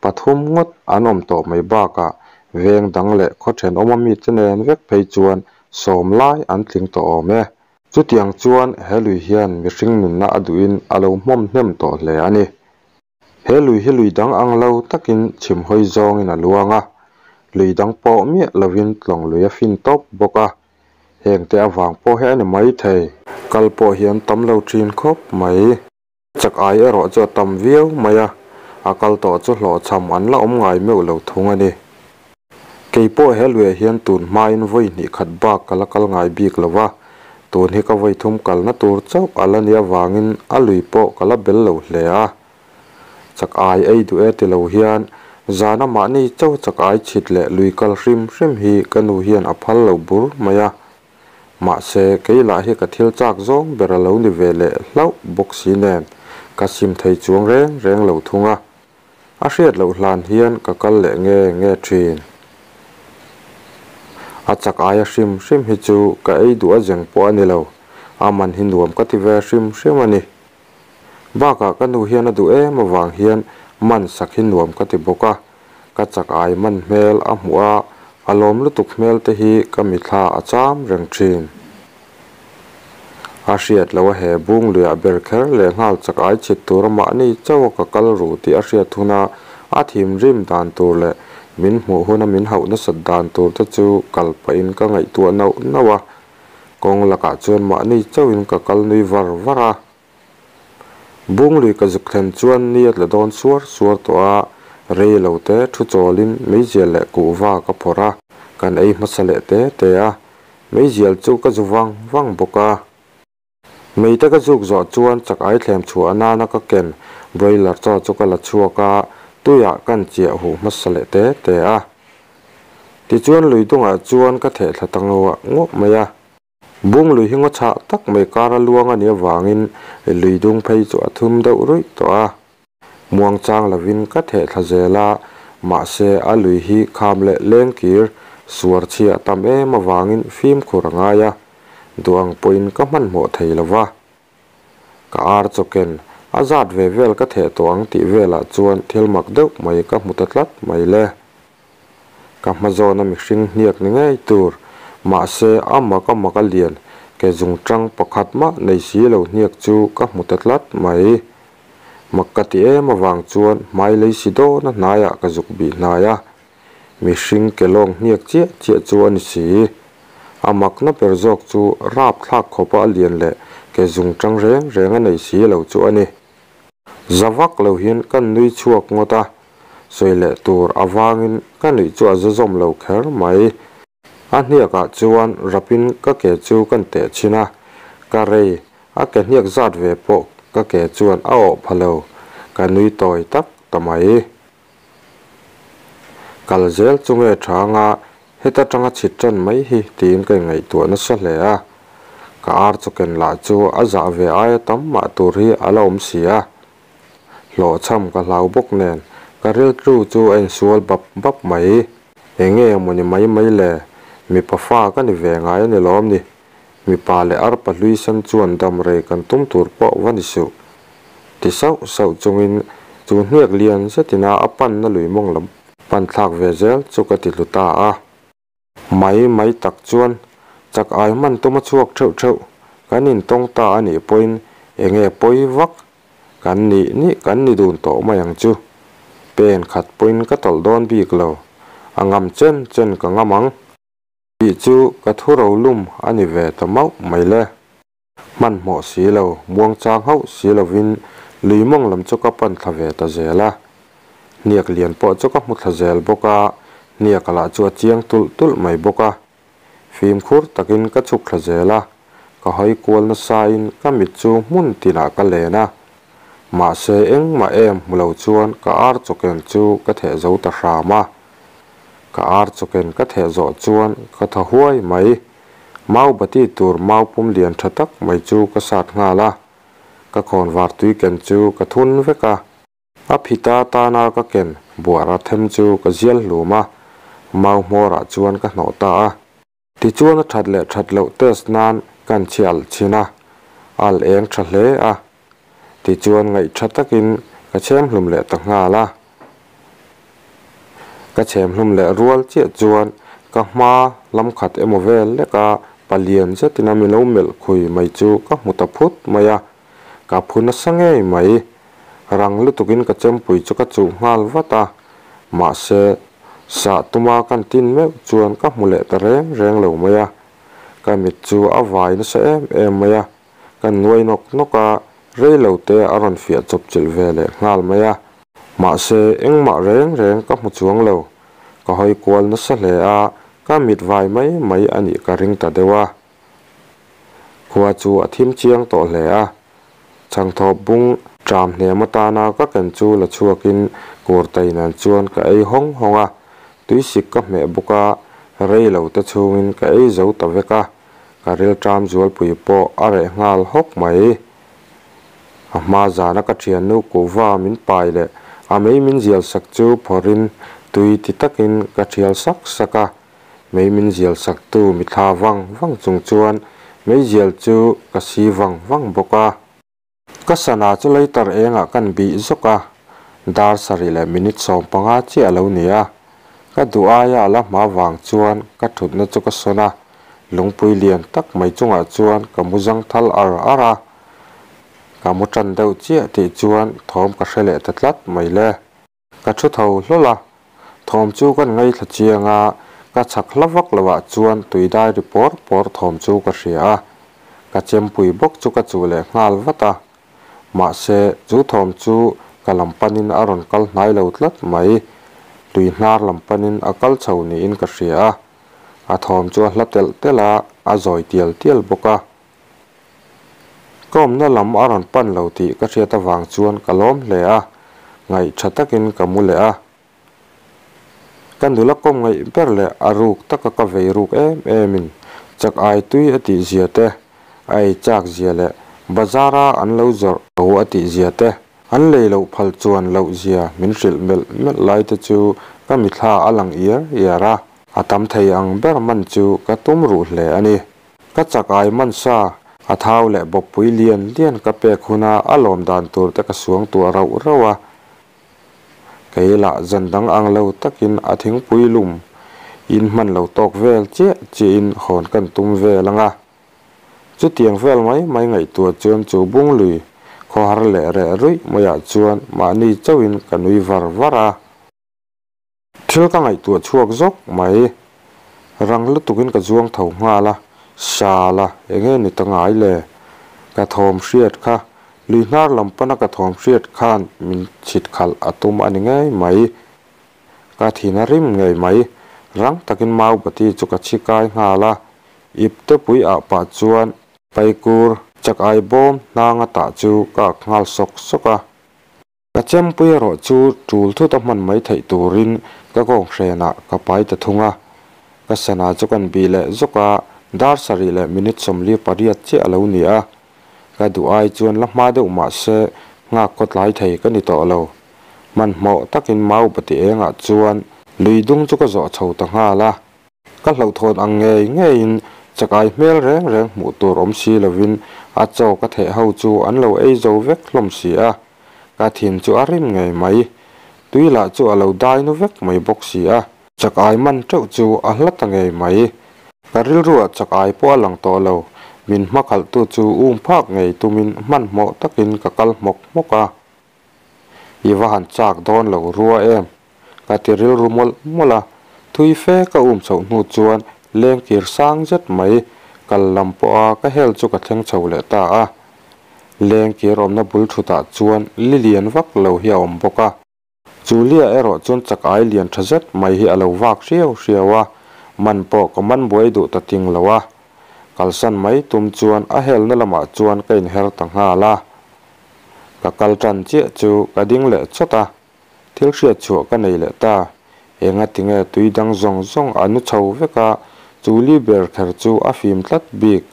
pathum ngawt an awm tawh mai bakah veng dang leh khaw thenawma mite nen vek phei chuan sawm lai an tling tawh awm e. Chutiang chuan he lui hian mihring nunna a duhin a lo hmawm hnem tawh hle a ni. He lui hi lui dang ang lo takin chhim hawi zawngin a luang a, lui dang pawh miah lovin tlawng lui a fin tawp bawk a, Hengte avang pawh hi a ni mai thei. Kal pawh hi an tam lo thin khawp mai. Chak ai erawh chu a tam viau mai a, a kal tawh chu hlawhchham an la awm ngai meuh lo thung a ni. Kei pawh he luiah hian tun hmain vawi hnih khat bak ka la kal ngai bik lo va, tun hi ka vawi thum kalna tur chauh a la nih avangin a lui pawh ka la bel lo hle a. Chak ai ei duh e ti lo hian zana mahni cho chak ai chhit leh lui kal hrim hrim hi ka nu hian a phal lo bur mai a. Mahse, kei lah hi ka thil chak zawng ber a lo ni ve leh hlauh bawk si nen ka sim thei chuang reng reng lo thung a. A hriat loh hlan hian ka kal leh nge nge thin. A chak aia hrim hrim hi chu ka ei duh a zeng pawh a ni lo, a man hi nuam ka ti ve hrim hrim a ni. Bakah ka nu hian a duh em avang hian man sak hi nuam ka ti bawk a, ka chak ai man hmel a hmuh a, a lawm lutuk hmel te hi ka mithla a cham reng thin. A hriat loh a he bung luiah ber kher leh nghal chak ai chhit tur a mahni chauh a ka kal ru tih a hriat huna a thinrim dan tur leh min hmuh huna min hauh nasat dan tur te chu kal pahin ka ngaihtuah nauh nauh a, kawng lakah chuan mahni chauhin ka kal nui var var a. Bunglui ka zuk thlen chuan ni a tla dawn suar suar tawh a, rei lo te thu chawlin meizial leh kuhva ka phawrh a, kan ei hmasa leh te te a, meizial chu ka zu vang vang bawk a. Mei te ka zuk zawh chuan chak ai thlem chhuah nana ka ken broiler chaw chu ka la chhuak a, tuiah kan chiah huh hmasa leh te te a. Tichuan lui dungah chuan ka theh thla ta nguah nguah mai a. Bung lui hi ngaw chhah tak mai kara luang a nih avangin lui dung phei chu a thum deuh ruih tawh a. Muang chang lovin ka theh thla zel a, mahse a lui hi kham leh leng kir suar chhia a tam em avangin fimkhur a ngai a, duh ang pawhin ka hmanhmawh thei lo va. Ka ar chawken a zat ve vel ka theh tawh ang tih velah chuan thil mak deuh mai ka hmu ta tlat mai le. Ka hma zawna mihring hniak ni ngei tur, mahse a mak a mak a lian, ke zungtang pakhat mah nei si lo hniak chu ka hmu ta tlat mai. Mak ka ti em avang chuan hmai lei si dawna hnaiah ka zuk bih hnai a, mihring ke lawng hniak chiah chiah chu a ni si. A makna ber zawk chu rapthlak khawpa a lian leh ke zungtang reng reng a nei si lo chu a ni. Za vak lo hian ka nui chhuak ngawt a, sawi leh tur avangin ka nuih chu a za zawm lo kher mai. A hniakah chuan rapin ka ke chu kan teh chhin a, ka rei, a ke hniak zat ve pawh ka ke chuan a awh pha lo, ka nui tawi tak ta mai. Kal zel chu nge tha anga heta tanga chhit tan mai hi tiin ka inngaihtuah nasa hle a, ka ar chaw ken lah chu a zah ve aia tam mah tur hi a la awm si a. Hlawhchham ka hlau bawk nen ka rilru chu a insual bap bap mai. Enge maw ni mai mai le, mipa fa ka ni ve ngai a ni lawm ni, mipa leh arpa hlui sen chuan dam rei kan tum tur pawh va ni suh. Ti sauh sauh chungin chu hniak lian zetin a a panna lui mawng lam pan thlak ve zel chu ka ti hlu ta a. Mai mai tak chuan chak ai hman tuma chhuak theuh theuh kan intawng ta a nih pawhin enge pawi vak kan nih nih kan ni dun tawh mai ang chu. Pen khat pawhin ka tawlh dawn bik lo, a ngam chen chen ka ngam ang tih chu ka thu rolum a ni ve ta mauh mai le. Hmanhmawh si lo, muangchang hauh si lovin lui mawng lam chu ka pan thla ve ta zel a. Hniak lian pawh chu ka hmu thla zel bawk a, hniak lah chu a chiang tulh tulh mai bawk a. Fimkhur takin ka chhuk thla zel a, ka hawi kual nasain ka mit chu hmun tinah ka len a. Mahse engmah em hmu lo chuan ka ar chawken chu ka theh zo ta hram a. Ka ar chawken ka theh zawh chuan ka thaw huai mai. Mau bati tur mau pum lian tha tak mai chu ka sat nghal a, ka khawnvar tui ken chu ka thun vek a. A phita tana ka ken buara them chu ka zial hlum a, mau hmawrah chuan ka hnawh ta a. Tichuan a that leh that loh test nan kan chhi alh chhin a, al eng tha hle a. Tichuan ngaih tha takin ka chhem hlum leh ta nghal a. Ka chhem hlum leh rual chiah chuan ka hma lam khat emaw vel lek a palian zetin a milo melh khui mai chu ka hmu ta phut mai a, ka phu nasa ngei mai. Rang lutukin ka chempui chu ka chuh nghal vat a, mahse sah tuma kan tin meuh chuan ka hmu leh ta reng reng lo mai a, ka mit chu a vai nasa em em mai a. Ka nuai nawk nawk a, rei lo te a rawn fiah chawp chilh ve leh nghal mai a. Mahse, engmah reng reng ka hmu chuang lo. Ka hawi kual nasa hle a, ka mit vai mai mai a nih ka ring ta deuh a. Khua chu a thim chiang tawh hle a. Chhangthawp bung ṭam hnem atana ka ken chu la chhuakin kurtai nen chuan ka ei hawng hawng a. Tuisik ka hmeh bawk a, rei lo te chhungin ka ei zo ta vek a. Ka rilṭam zualpui pawh a reh nghal hawk mai. A hma zana ka ṭhiannu kuhva min pai leh a mei min zial sak chu phawrhin tui ti takin ka ṭhial sak sak a. Mei min zial saktu mithla vang vang chung chuan meizial chu ka si vang vang bawk a. Ka sana chu lighter engah kan bih zawk a, dar sarih leh minute 15 chiah a lo ni a. Ka duh aia a la hma vang chuan ka thutna chu ka sawn a, lungpui lian tak mai chungah chuan ka mu zang thal ar ar a. Ka mu tan deuh chiah tih chuan thawm ka hre leh ta tlat mai le. Ka thu tho hlawl a, thawm chu kan ngaithla chiang a, ka chhak hla vak lo ah chuan tui dai ri pawr pawr thawm chu ka hria a, ka chempui bawk chu ka chuh leh nghal vat a. Mahse, chu thawm chu ka lam panin a rawn kal hnai lo tlat mai. Tui hnar lam panin a kal chho niin ka hria a. A thawm chu a hla telh telh a, a zawi tial tial bawk a. Ka awmna lam a rawn pan lo tih ka hriat avang chuan ka lawm hle a, ngaih tha takin ka mu leh a. Ka nula kawm ngaih ber leh a ruk taka ka vei ruk em emin chak ai tui a tih zia te, a ei chak zia leh bazar a an lo zawrh tho a tih zia te, an lei loh phal chuan loh zia min hrilh melh melh lai te chu ka mithla a lang iar iar a, a tam thei ang ber man chu ka tum ruh hle a ni. Ka chak ai man sa, a thau leh bawppui lian lian ka pek huna a lawm dan tur te ka suangtuah rauh rauh a. Kei lah zan dang ang lo takin a thingpui lum in hman lo tawk vel chiah chiahin hawn kan tum vel ang a. Chutiang vel mai mai ngaihtuah chuan chu bunglui khawhar leh reh ruih maiah chuan mahni chauhin ka nui var var a. Thil ka ngaihtuah chhuak zawk mai. Rang lutukin ka zuang tho nghal a, Sala, enge ni ta ngai le? Ka thawm hriat kha, lui hnar lam pana ka thawm hriat khan min chhit khalh a tum a ni ngei mai. Ka thin a rim ngei mai. Rang takin Maubati chu ka chhi kai nghal a, ipte pui ah pah chuan Paikur chak ai bawm hnanga tah chu ka ak nghal sawk sawk a. Ka chempui erawh chu tul thut a hman mai theih turin ka kawng hrenah ka pai ta thung a. Ka sana chu kan bih leh zawk a, dar sarih leh minute 48 chiah a lo ni a. Ka duh ai chuan la hma deuh mah se nghak khawtlai thei ka ni tawh lo. Hmanhmawh takin mau bati engah chuan lui dung chu ka zawh chho ta nghal a. Ka hlauhthawn ang ngei ngeiin chakai hmel reng reng hmuh tur awm si lovin a chaw ka theh ho chu an lo ei zo vek hlawm si a, ka thin chu a rim ngei mai. Tui lah chu a lo dai nu vek mai bawk si a. Chakai man teuh chu a hla ta ngei mai. Ka rilruah chakai pawh a lang tawh lo, min hmakhalhtu chu um phak ngei tumin hmanhmawh takin ka kal hmawk hmawk a. I va han chak dawn lo rua em? Ka ti rilru mawlh mawlh a, thui fe ka um chhoh hnu chuan lengkir sang zet mai kal lam pawha ka hel chu ka thleng chho leh ta a. Lengkir awmna bul thutah chuan li lian vak lo hi a awm bawk a. Chu lia erawh chuan chak ai lian tha zet mai hi a lo vak hriau hriau a, man pawh ka man buai duh ta ting lo a. Kalsan mai tum chuan a helna lamah chuan ka inher ta nghal a. Ka kal tan chiah chu ka ding leh chawt a, thil hriat chhuah ka nei leh ta. Enga tinge tui dang zawng zawng a nu chho vek a, chu li ber kher chu a fim tlat bik.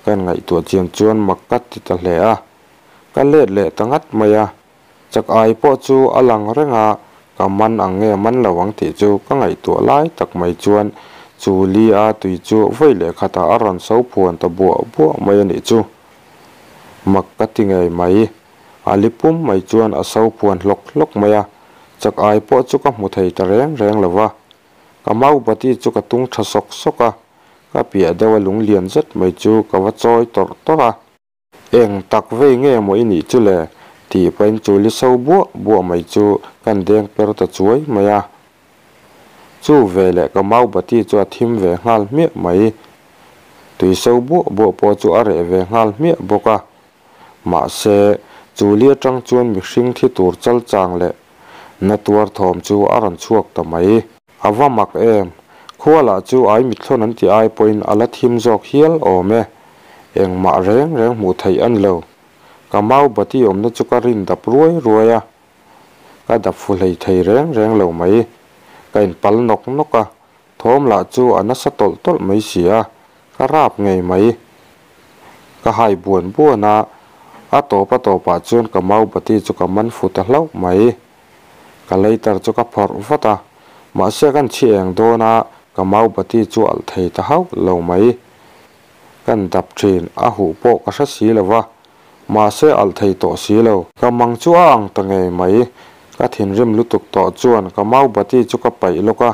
Ka ngaihtuah chian chuan mak ka ti ta hle a, ka let leh ta ngat mai a. Chak ai pawh chu a lang reng a, ka man ang nge man lo ang tih chu ka ngaihtuah lai tak mai chuan chu li a tui chu vawi leh khatah a rawn so phuan ta buah buah mai a nih chu. Mak ka ti ngei mai. A li pum mai chuan a so phuan hlawk hlawk mai a, chak ai pawh chu ka hmu thei ta reng reng lo va. Ka maubati chu ka tung tha sawk sawk a, ka piah deuh a lung lian zet mai chu ka va chawi tawrh tawrh a. Eng tak vei nge maw i nih chu le? tih pahin chu li so buah buah mai chu kan deng per ta chuai mai a. Chu veleh ka maubati chu a thim ve nghal hmiah mai. Tui so buah buah pawh chu a reh ve nghal hmiah bawk a. Mahse, chu li atang chuan mihring thi tur chal chang leh na tuar thawm chu a rawn chhuak ta mai. A va mak em! Khua lah chu ai mithlawn an tih ai pawhin a la thim zawk hial awm e. Engmah reng reng hmuh theih a ni lo. Ka maubati awmna chu ka rin dap ruai ruai a. Ka dap fu hlei thei reng reng lo mai. Ka inpal nawk nawk a, thawm lah chu a nasa tawlh tawlh mai si a, ka rap ngei mai. Ka hai buan buan a, a tawp a tawpah chuan ka maubati chu ka man fu ta hlauh mai. Ka lighter chu ka phawrh vat a, mahse kan chhi eng dawn a, ka maubati chu alh thei ta hauh lo mai. Kan dap thin, a huh pawh ka hre si lo va, mahse alh thei tawh si lo. Ka mang chu a ang ta ngei mai, ka thinrim lutuk tawh chuan ka maubati chu ka paih lawk a,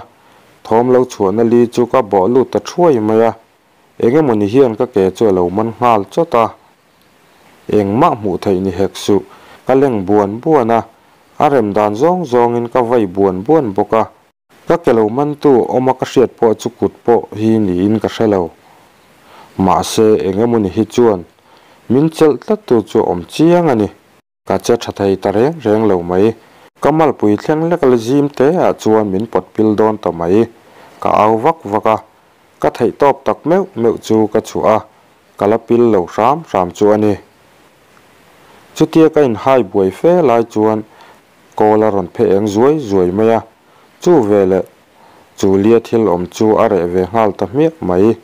thawm lo chhuahna li chu ka bawh lut ta thuai mai a, engemawni hian ka ke chu a lo man nghal chawt a. Engmah hmuh theih ni hek suh, ka leng buan buan a, a rem dan zawng zawngin ka vai buan buan bawk a. Ka ke lo mantu awma ka hriat pawh chu kut pawh hi niin ka hre lo. Mahse, eng emawni hi chuan min chelh tlattu chu a awm chiang a ni. Ka che tha thei ta reng reng lo mai. Ka malpui thleng lek la zim te ah chuan min pawt pil dawn ta mai. Ka au vak vak a, ka theih tawp tak meuh meuh chu ka chhuah a, ka la pil lo hram hram chu a ni. Chutia ka inhai buai fe lai chuan kawl a rawn phe eng zuai zuai mai a, chu veleh chu lia thil awm chu a reh ve nghal ta hmiah mai.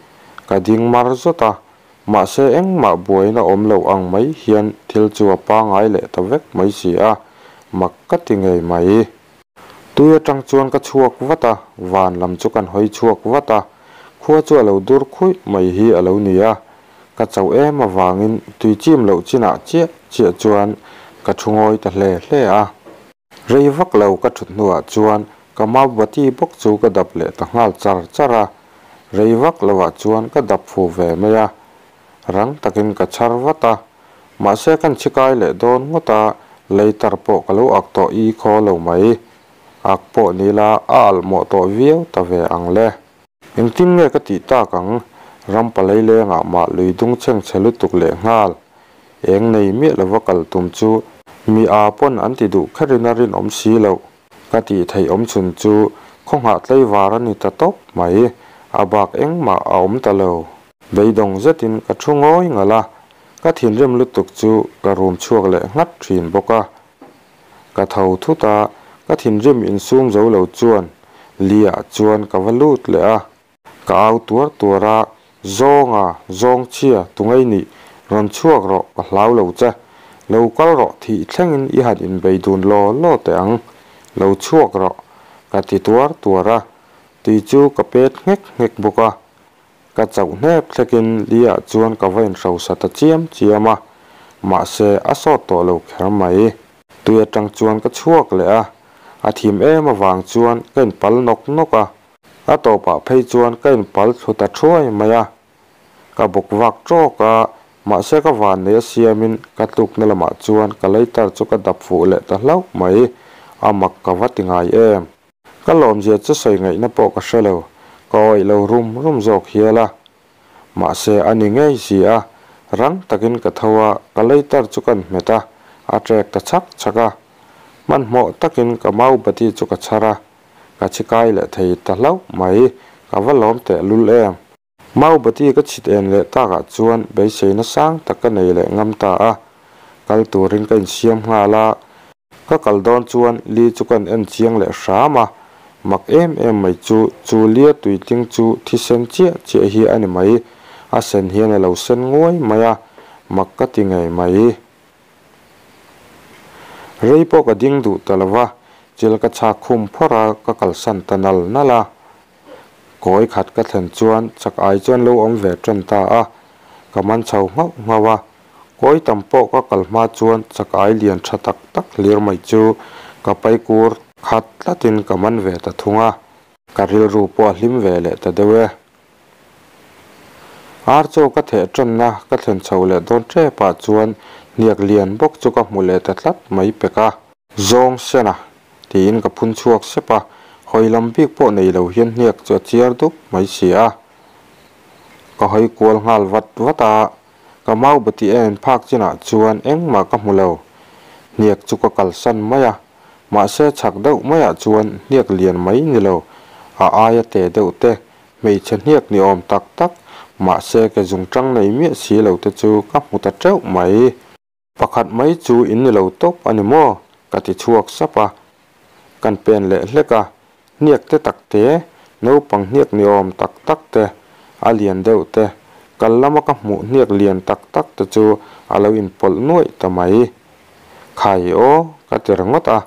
Ka ding mar zawt a, mahse engmah buaina awm lo ang mai hian thil chu a pangai leh ta vek mai si a, mak ka ti ngei mai. Tui atang chuan ka chhuak vat a, van lam chu kan hawi chhuak vat a, khua chu a lo dur khuih mai hi a lo ni a, ka chauh em avangin tui chim loh chinah chiah chiah chuan ka thu ngawi ta hle hle a. Rei vak lo ka thut hnuah chuan ka maubati bawk chu ka dap leh ta nghal char char a, rei vak loah chuan ka dap fu ve mai a, rang takin ka chhar vat a, mahse kan chhikai leh dawn ngawt a, leitar pawh ka lo ak tawh i khaw lo mai. Ak pawh ni la a alh mawh tawh viau ta ve ang le. Engtin nge ka tih tak ang? Ram palai lengah mah lui dung chhengchhe lutuk leh nghal. Eng nei miah lova kal tum chu mi aa pawn an ti duh kherin a rinawm si loh. Ka tih theih awm chhun chu khawnghah tlaivar a ni ta tawp mai, a bak engmah a awm ta lo. Beidawng zetin ka thu ngawi ngalh a, ka thinrim lutuk chu ka rum chhuak leh nghat thin bawk a. Ka tho thut a, ka thinrim insum zo lo chuan Lia chuan ka va lut leh a. Ka au tuar tuar a, Zawnga, zawng chhia, tungei nih, rawn chhuak rawh, ka hlau lo che. Lo kal rawh, thih thlengin i han inbei dun law law teh ang. Lo chhuak rawh, ka ti tuar tuar a. Tui chu ka pet nghek nghek bawk a. Ka chauh hnep thlekin Lia chuan ka va inhrosa ta chiam chiam a, mahse a sawt tawh lo kher mai. Tui atang chuan ka chhuak leh a, a thim em avang chuan ka inpal nawk nawk a, a tawpah phei chuan ka inpal thlu ta thuai mai a. Ka bawk vak tawk a, mahse ka van nei a siamin ka tlukna lamah chuan ka leitar chu ka dap fuh leh ta hlauh mai, a mak ka va ti ngai em. Ka lawmzia chu sawi ngaihna pawh ka hre lo, ka awih lo rum rum zawk hial a. Mahse a ni ngei si a, rang takin ka tho a, ka leitar chu kan hmet a, a trek ta chhak chhak a. Hmanhmawh takin ka maubati chu ka chhar a, ka chhikai leh thei ta hlauh mai, ka va lawm tehlul em. Maubati ka chhit en leh takah chuan beiseina sang tak ka nei leh ngam ta a, kal turin ka insiam nghal a, ka kal dawn chuan li chu kan en chiang leh hram a, mak em em mai chu chu lia tuitling chu thisen chiah chiah hi a ni mai, a sen hian a lo sen nguai mai a, mak ka ti ngei mai. Rei pawh ka ding duh ta lo va, chil ka chhak khum phawrh a, ka kalsan ta nal nal a. Kawi khat ka thlen chuan chak ai chuan lo awm ve tan ta a, ka man chho nghauh nghauh a. Kawi tam pawh ka kal hma chuan chak ai lian tha tak tak hlir mai chu ka pai kur khat tlatin ka man ve ta thung a, ka rilru pawh a hlim ve leh ta deuh e. Ar chaw ka theh tanna ka thlen chho leh dawn tepah chuan hniak lian bawk chu ka hmu leh ta tlat mai pek a. Zawng sena tiin ka phun chhuak sep a, hawi lam bik pawh nei lo hian hniak chu a chiar dup mai si a. Ka hawi kual nghal vat vat a, ka maubati en phak chinah chuan engmah ka hmu lo. Hniak chu ka kalsan mai a, mahse chhak deuh maiah chuan hniak lian mai ni lo, a aia te deuh te, hmeichhe hniak ni awm tak tak, mahse ke zungtang nei miah si lo te chu ka hmu ta teuh mai. Pakhat mai chu in ni lo tawp a ni maw? ka ti chhuak sap a. Kan pen leh hlek a, hniak te tak te, naupang hniak ni awm tak tak te, a lian deuh te, kal lama ka hmuh hniak lian tak tak te chu a lo inpawlh nuaih ta mai. Khai aw, ka ti ringawt a,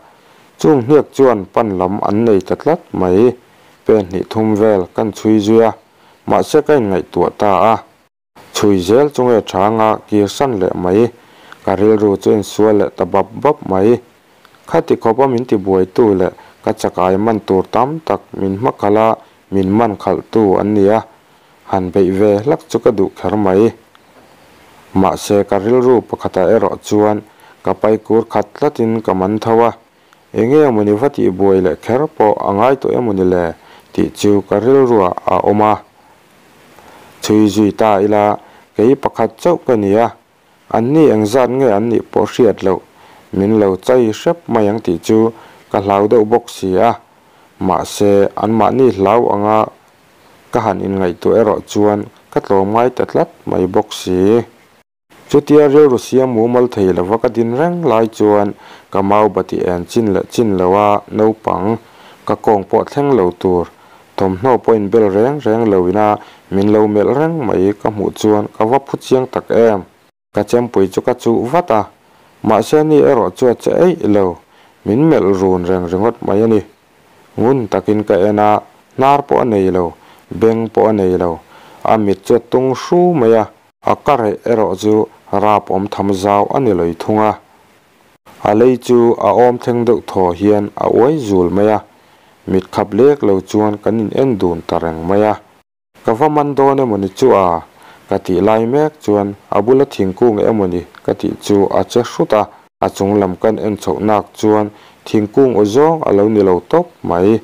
chung hniak chuan pan lam an nei ta tlat mai. Pen hnih thum vel kan chhui zui a, mahse ka inngaihtuah ta a. Chhui zel chu nge changa kirsan leh mai, ka rilru chu insual leh ta bap bap mai. Khati khawpa min ti buaitu leh ka chakai man tur tam tak min hmakhalh a, min man khalhtu an ni a, han beih ve hlak chu ka duh kher mai. Mahse ka rilru pakhatah erawh chuan ka pai kur khat tlatin ka man tho a, Enge emawni va tih buai leh kher pawh a ngai tawh emawni le tih chu ka rilruah a awm a. Chhui zui ta ila kei pakhat chauh ka ni a, anni engzat nge an nih pawh hriat loh. Min lo chai hrep mai ang tih chu ka hlau deuh bawk si a, mahse anmahni hlau anga ka han inngaihtuah erawh chuan ka tlawmngai ta tlat mai bawk si. Chutia rilru siam mumal thei lova ka din reng lai chuan ka mau bati en chin leh chin loa naupang ka kawng pawh thleng lo tur thawmhnaw pawh inbel reng reng loina min lo melh reng mai ka hmuh chuan ka va phu chiang tak em. Ka chempui chu ka chuh vat a, mahse ni erawh chu a che eih lo, min melh run reng ringawt mai a ni. Ngun takin ka en a, hnar pawh a nei lo, beng pawh a nei lo, a mit chu a tung hru mai a, a ka reh erawh chu rap awm tham zau a ni lawih thung a. A lei chu a awm thleng deuh thaw hian a uai zul mai a, mit khap lek lo chuan kan in en dun ta reng mai a. Ka va man dawn emawni chu a? Ka tih lai mek chuan a bula thingkung emawni ka tih chu a che hrut a, a chung lam kan en chhoh nak chuan thingkung aw zawng a lo ni lo tawp mai.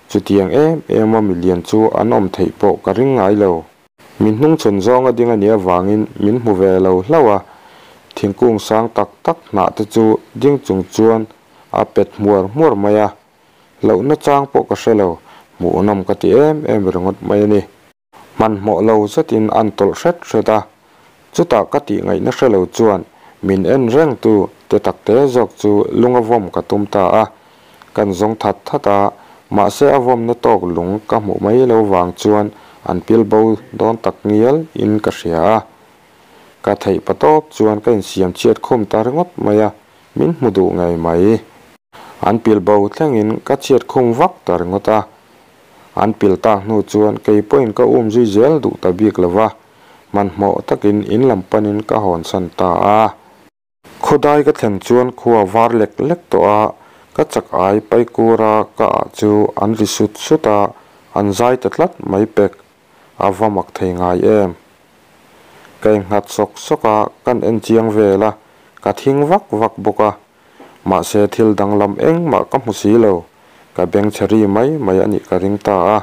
Chutiang em em a milian chu an awm theih pawh ka ring ngai lo. Min hnungchhawn zawng a ding a nih avangin min hmu ve lo hlauh a, thingkung sang tak tak hnah te chu ding chung chuan a pet hmuar hmuar mai a. Hlauhna chang pawh ka hre lo, hmuhnawm ka ti em em ringawt mai a ni. Hmanhmawh lo zetin an tawlh hret hret a, chutah ka tih ngaihna hre lo chuan min en reng tu te takte zawk chu lung a vawm ka tum ta a. Kan zawng that that a, mahse a vawmna tawk lung ka hmuh mai lo vang chuan an pil bo dawn tak ngial in ka hria a. Ka theih patawp chuan ka insiam chhiat khum ta ringawt mai a, min hmu duh ngei mai. An pil bo thlengin ka chhiat khum vak ta ringawt a. An pil tak hnu chuan kei pawhin ka um zui zel duh ta bik lo va, hmanhmawh takin in lam panin ka hawnsan ta a. Khawdai ka thlen chuan khua var lek lek tawh a, ka chak ai paikura ka ah chu an ri sut sut a, an zai ta tlat mai pek. A va mak thei ngai em? Ka innghat sawk sawk a, kan en chiang vel a, ka thing vak vak bawk a. Mahse thil danglam engmah ka hmu si lo, ka beng chhe ri mai mai a nih ka ring ta a.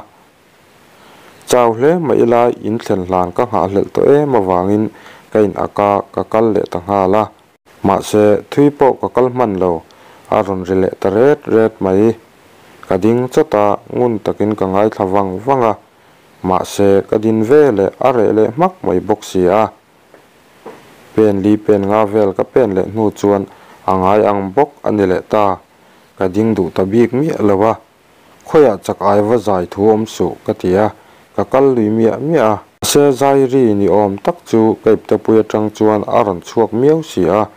Chau hle mah ila in thlen hlan ka nghahhlelh tawh em avangin ka in ak a, ka kal leh ta nghal a. Mahse thui pawh ka kal hman lo, a rawn ri leh ta ret ret mai. Ka ding chawt a, ngun takin ka ngaithla vang vang a, mahse ka din ve leh a reh leh hmak mai bawk si a. Pen li pen nga vel ka pen leh hnu chuan a ngai ang bawk a ni leh ta. Ka ding duh ta bik miah lo a. Khawiah chak ai va zai thu awm suh ka ti a, ka kal lui miah miah a. Mahse zai ri ni awm tak chu ka iptepui atang chuan a rawn chhuak miau si a.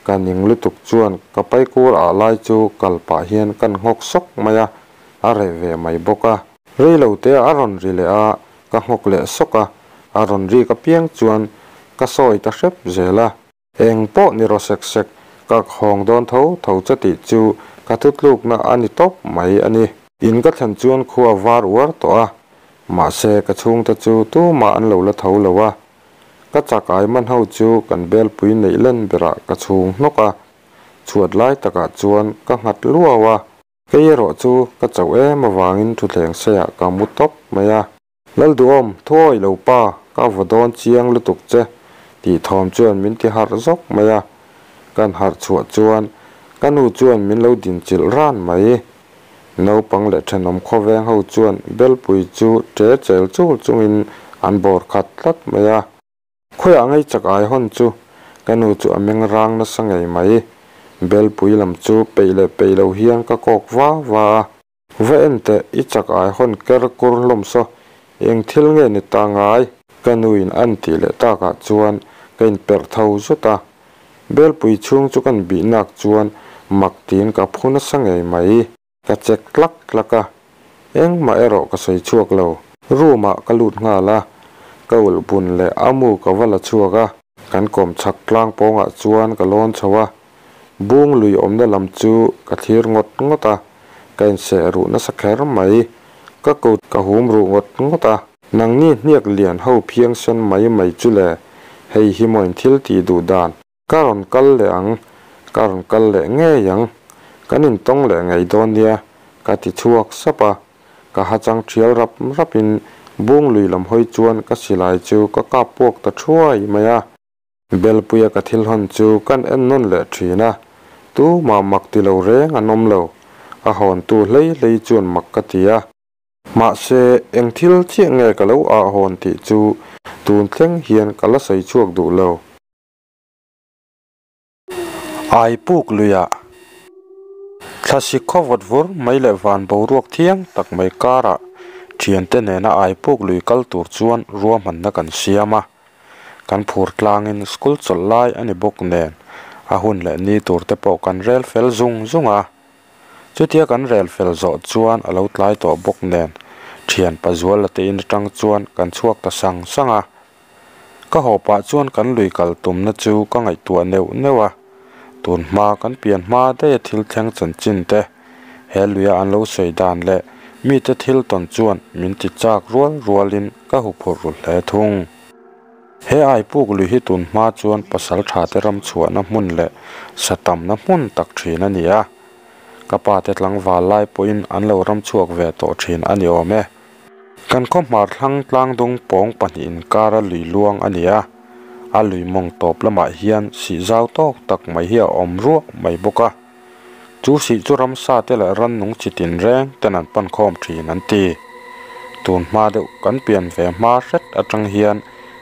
Ka ning lutuk chuan ka paikur ah lai chu kal pah hian kan nghawk sawk mai a, a reh ve mai bawk a. Rei lo te a rawn ri leh a, ka nghawk leh sawk a, a rawn rik apiang chuan ka sawi ta hrep zel a. Eng pawh ni rawh sek sek, ka hawng dawn tho tho che tih chu ka thutlukna a ni tawp mai a ni. In ka thlen chuan khua var uar tawh a, mahse ka chhungte chu tumah an lo la tho lo a. Ka chak ai man ho chu kan belpui neih len berah ka chhung hnawk a, chhuat lai takah chuan ka nghat luau a. Kei erawh chu ka chauh em avangin thutthleng seiah ka mu tawp mai a. Lalduhawm, thuawi lo pa, ka vaw dawn chiang lutuk che, tih thawm chuan min ti harh zawk mai a. Kan harh chhuah chuan ka nu chuan min lo dinchilh ran mai. Naupang leh thenawm khawveng ho chuan belpui chu ṭe chel chul chungin an bawr khat tlat mai a. Khawiah ngei chak ai hawn chu ka nu chu a meng rang nasa ngei mai. Belpui lam chu peih leh peih lo hian ka kawk va va a. Va en teh, i chak ai hawn ker kur hlawm saw, eng thil nge ni ta ngai? Ka nuin an tih leh takah chuan ka inperh tho zut a. Belpui chhung chu kan bih nak chuan mak tiin ka phu nasa ngei mai. Ka check tlak tlak a, engmah erawh ka sawi chhuak lo. Room ah ka lut nghal a, ka ulh bun leh a mu ka va la chhuak a. Kan kawm chhak tlang pawngah chuan ka lawn chho a, bung lui awmna lam chu ka thlir ngawt ngawt a, ka inseh ruh nasa kher mai. Ka kut ka hum ruh ngawt ngawt a. Nangni hniak lian ho phiangsen mai mai chu le, hei hi maw in thil tih duh dan? Ka rawn kal leh ang, ka rawn kal leh ngei ang, kan intawng leh ngei dawn nia, ka ti chhuak sap a. Ka ha chang thial rap rapin bung lui lam hawi chuan ka silai chu ka kap puak ta thuai mai a. Belpuia ka thil hawn chu kan en nawn leh thin a, Tumah mak ti lo reng an awm lo. A hawntu hlei hlei chuan mak ka ti a. Mahse, eng thil chiah nge ka lo ah hawn tih chu tun thleng hian ka la sawi chhuak duh lo. Aipuk luiah thlasik khaw vawt vur mai leh van boruak thiang tak mai karah thiante nena Aipuk lui kal tur chuan ruahmanna kan siam a. Kan phur tlangin school chawlh lai a ni bawk nen a hun leh ni tur te pawh kan rel fel zung zung a. Chutia kan rel fel zawh chuan a lo tlai tawh bawk nen thian Pazuala te in atang chuan kan chhuak ta sang sang a. Ka haw pah chuan kan lui kal tumna chu ka ngaihtuah neuh neuh a, tun hma kan pian hma daih a thil thleng chanchin te, he luia an lo sawi dan leh mite thil tawn chuan min ti chak rual rualin ka huphurh ru hle thung. He Aipuk lui hi tun hma chuan pasal tha te ram chhuahna hmun leh sa tamna hmun tak thin a ni a, ka pa te tlangval lai pawhin an lo ram chhuak ve tawh thin a ni awm e. Kan khaw hmar thlang tlangdung pawng pahnih inkara lui luang a ni a, a lui mawng tawp lamah hian sih zau tawk tak mai hi a awm ruah mai bawk a. Chu sih chu ramsa te leh rannung chi tinreng ten an pan khawm thin an ti. Tun hma deuh kan pian ve hma hret atang hian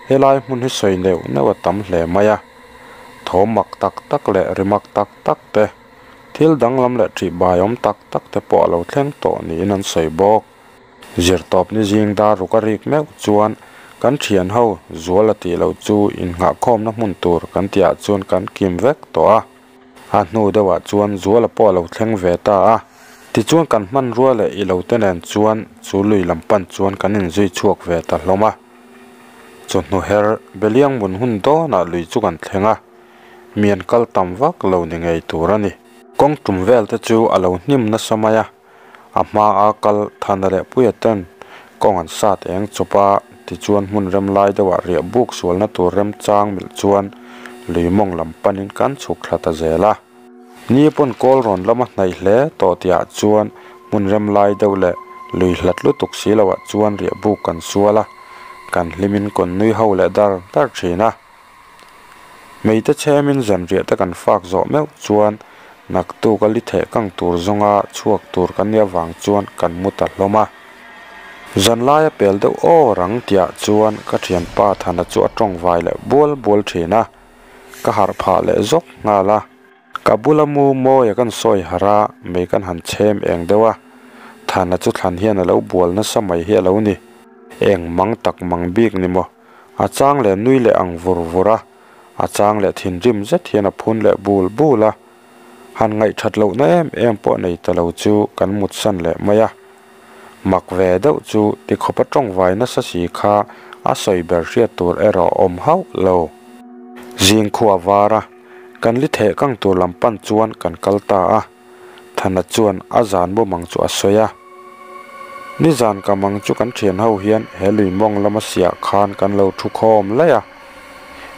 helai hmun hi sawi neuh neuh a tam hle mai a. Thawm mak tak tak leh ri mak tak tak te, thil danglam leh ṭihbai awm tak tak te pawh a lo thleng tawh niin an sawi bawk. Zirtawp ni zing dar ruk a rik meuh chuan kan thian ho zual a tih loh chu innghahkhawmna hmun tur kan tihah chuan kan kim vek tawh a. A hnu deuhah chuan Zuala pawh a lo thleng ve ta a. Tichuan kan hmanrua leh i lo te nen chuan chu lui lam pan chuan kan inzui chhuak ve ta hlawm a. Chawhnu her Beliang mun hun dawnah lui chu kan thleng a, mi an kal tam vak lo ni ngei tur a ni. Kawng tum vel te chu a lo hnim nasa mai a. A hma a kal Thana leh Puia ten kawng an sat eng chawp a, tichuan hmun rem lai deuhah riah buk sualna tur remchang milh chuan lui mawng lam panin kan chhuk thla ta zel a. Ni pawn kawl rawn lama hnaih hle tawh tihah chuan hmun rem lai deuh leh lui hlat lutuk si loah chuan riah buk kan sual a, kan hlimin kawn nui ho leh dar dar thin a. Meite chhemin zanriah te kan fak zawh meuh chuan naktuk a li theh kang tur zawnga chhuak tur kan nih avang chuan kan mu ta hlawm a. Zanlaia pel deuh aw rang tihah chuan ka thianpa Thana chu a tawng vai leh bual bual thin a, ka harh phah leh zawk nghal a. Ka bula mu mawia kan sawi harh a, mei kan han chhem eng deuh a, Thana chu thlan hian a lo bual nasa mai hi a lo ni. Eng mang tak mang bik ni maw? A chang leh nui leh ang vur vur a, a chang leh thinrim zet hian a phun leh bul bul a. Han ngaihthat lohna em em pawh nei ta lo chu kan mutsan leh mai a. Mak ve deuh chu tikhawpa tawngvai nasa si kha a sawi ber hriat tur erawh a awm hauh lo. Zing khua var a, kan li theh kang tur lam pan chuan kan kal ta a. Thana chuan a zan bawmang chu a sawi a. Nizan ka mang chu kan thian ho hian he lui mawng lama siah khan kan lo thu khawm laih a.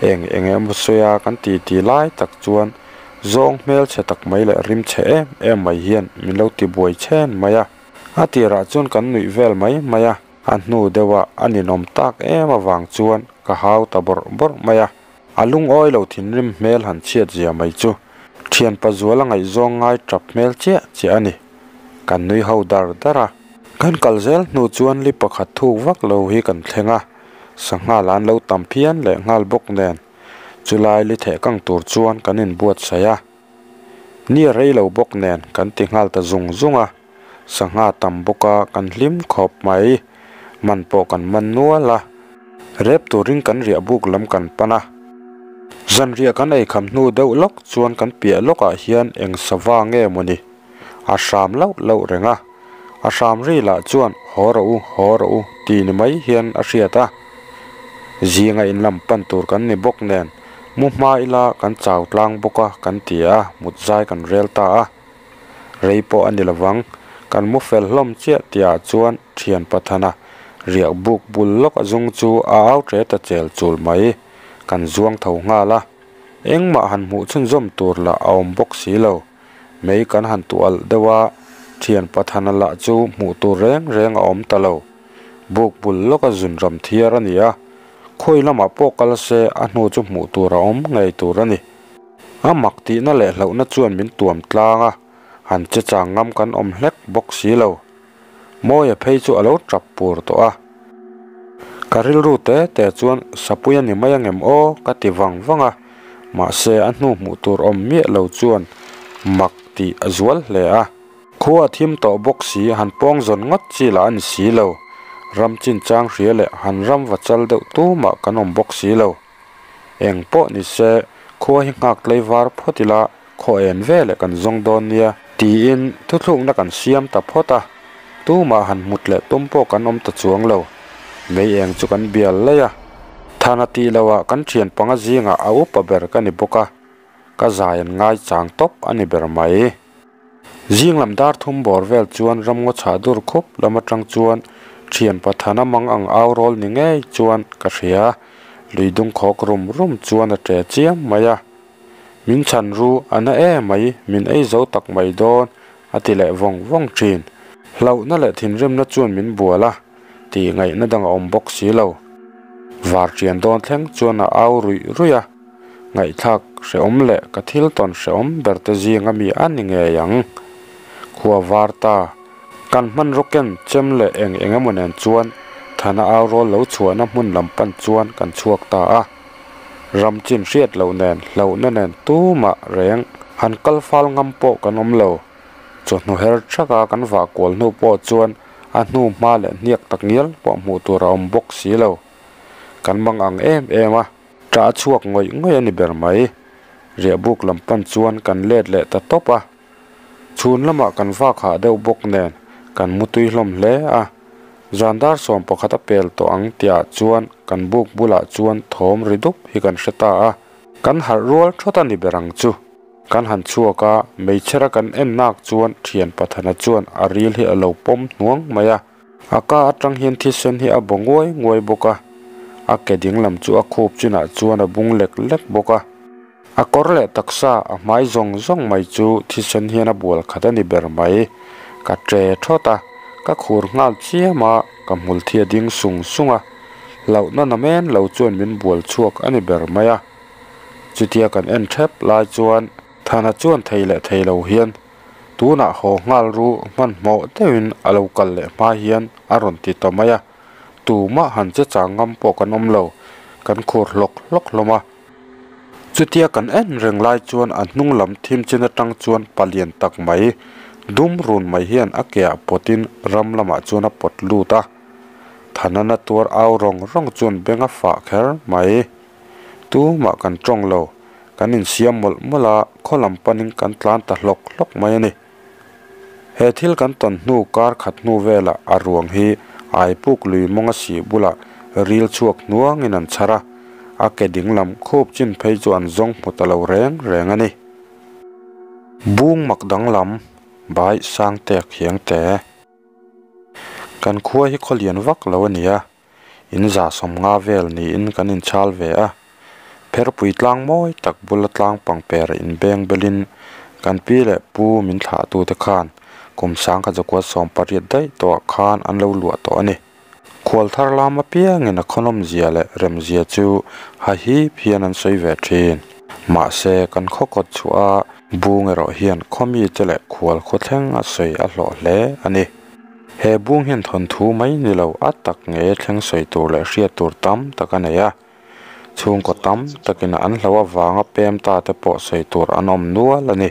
Eng eng emaw sawi a kan ti ti lai tak chuan zawng hmelchhe tak mai leh rimchhe em em mai hian min lo ti buai chhen mai a. A tirah chuan kan nuih vel mai mai a. A hnu deuhah a ninawm tak em avang chuan ka hau ta bawrh bawrh mai a. A lungawi lo thinrim hmel han chhiat zia mai chu thianpa zuala ngaihzawng ngai tap hmel chiah chiah a ni. Kan nui ho dar dar a. Kan kal zel hnu chuan li pakhat thuk vak lo hi kan thleng a, sangha lah an lo tam phian leh nghal bawk nen chulai li theh kang tur chuan kan inbuatsaih a. Ni a rei lo bawk nen kan ti nghal ta zung zung a, sangha tam bawk a kan hlim khawp mai, man pawh kan man nual a. Rep turin kan riah buk lam kan pan a, zanriah kan ei kham hnu deuh lawk chuan kan piah lawkah hian eng sava nge mawni a hram lauh lauh reng a, a hram ri lah chuan haw rawh u haw rawh u ti ni mai hian a hriat a, zinga in lam pan tur kan ni bawk nen mu hma ila kan chau tlang bawk a kan ti a, mut zai kan rel ta a. Rei pawh a ni lovang, kan mu fel hlawm chiah tihah chuan thian Pathana riak buk bul lawk a zung chu a au ṭe ta chel chul mai. Kan zuang tho nghal a, engmah han hmuh chhunzawm tur lah a awm bawk si lo. Mei kan han tuh alh deuh a, thian Pathana lah chu hmuh tur reng reng a awm ta lo. Buk bul lawk a zun ram thiar a ni a, khawi lamah pawh kal se a hnu chu hmuh tur a awm ngei tur a ni. A mak tihna leh hlauhna chuan min tuam tlang a, han che chang ngam kan awm hlek bawk si lo. Mawia phei chu a lo tap pur tawh a. Ka rilru te te chuan Sapui a ni mai angem aw ka ti vang vang a, mahse a hnu hmuh tur awm miah lo chuan mak tih a zual hle a. Khua a thim tawh bawk si han pawng zawn ngawt chi lah a ni si lo. Ram chinchang hria leh han ram va chal deuh tumah kan awm bawk si lo. Eng pawh ni se, khua hi nghak tlei var phawt ila, khaw en ve leh kan zawng dawn nia, tiin thuthlukna kan siam ta phawt a, tumah han hmut leh tum pawh kan awm ta chuang lo. Mei eng chu kan bial laih a, Thana tih loah kan thian panga zingah a upa ber ka ni bawk a, ka zai an ngai chang tawp a ni ber mai. Zing lam dar thum bawr vel chuan ramngaw chhah dur khup lam atang chuan thian Pathana mang ang au rawl ni ngei chuan ka hria. Lui dung khawk rum rum chuan a ṭe chiam mai a. Min chhan ru a na e mai, min ei zo tak mai dawn a ti leh vawng vawng ṭhin. Hlauhna leh thinrimna chuan min bual a, tih ngaihna dang a awm bawk si lo. Var ṭian dawn thleng chuan a au ruih ruih a. Ngaihthlak hrehawm leh ka thil tawn hrehawm ber te zing ami a ni ngei ang. Khua var ta, kan hmanraw ken chem leh eng eng emaw nen chuan Thana au rawl lo chhuahna hmun lam pan chuan kan chhuak ta a. Ram chin hriat loh nen hlauhna nen tumah reng han kal fal ngam pawh kan awm lo. Chawhnu her thaka kan vah kual hnu pawh chuan a hnu hma leh hniak tak ngial pawh hmuh tur a awm bawk si lo. Kan mang ang em em a. Ṭah a chhuak ngawih ngawih a ni ber mai. Riahbuk lam pan chuan kan let leh ta tawp a. Chhun lamah kan vak hah deuh bawk nen kan mutui hlawm hle a. Zan dar sawm pakhat a pel tawh ang tihah chuan kan buk bulah chuan thawm ri dup hi kan hre ta a. Kan harh rual thawt a ni ber ang chu. Kan han chhuak a, hmeichhera kan en nak chuan thian Pathana chuan a ril hi a lo pawm hnuang mai a. A ka atang hian thisen hi a baw nguai nguai bawk a, a ke ding lam chu a khup chinah chuan a bung lek lek bawk a. A kawr leh taksa a hmai zawng zawng mai chu thisen hian a bual khat a ni ber mai. Ka ṭe thawt a, ka khur nghal chiam a, ka hmul thi a ding sung sung a, hlauhna na men lo chuan min bual chhuak a ni ber mai a. Chutia kan en ṭhep lai chuan Thana chuan thei leh thei lo hian Tunah haw nghal ru hmanhmawh deuhin a lo kal leh hma hian a rawn ti ta mai a, tumah han che chang ngam pawh kan awm lo, kan khur hlawk hlawk hlawm a. Chutia kan en reng lai chuan a hnung lam thim chin atang chuan palian tak mai, dum run mai hian a keah pawtin ram lamah chuan a pawt lut a. Thanana tuar au rawng rawng chuan beng a fah kher mai. Tumah kan tawng lo, kan insiam mawlh mawlh a, khaw lam panin kan tlan ta hlawk hlawk mai a ni. He thil kan tawn hnu kar khat hnu velah a ruang hi Aipuk lui mawnga sih bulah ril chhuak hnuangin an chhar a, a ke ding lam khup chin phei chu an zawng hmu ta lo reng reng a ni. Bung mak danglam, Bai Sangte Khiangte. Kan khua hi khaw lian vak lo a ni a. In za sawmnga vel niin kan inchhal ve a, pherpui tlang mawi tak bula tlang pangper inbeng belin kan pi leh pu min thlahtute khan kum sangkhat zakua sawm pariat daih tawhah khan an lo luah tawh a ni. Khual thar lam apiangin a khawnawmzia leh remzia chu hahip hian an sawi ve thin. Mahse, kan khaw kawt chhuah a bung erawh hian khaw mite leh khual khawthleng a sawi a hlawh hle a ni. He bung hian thawnthu mai ni lo a tak nge thleng sawi tur leh hriat tur tam tak a nei a. Chhungkaw tam takin an hlo avanga pem ta te pawh sawi tur an awm nual a ni.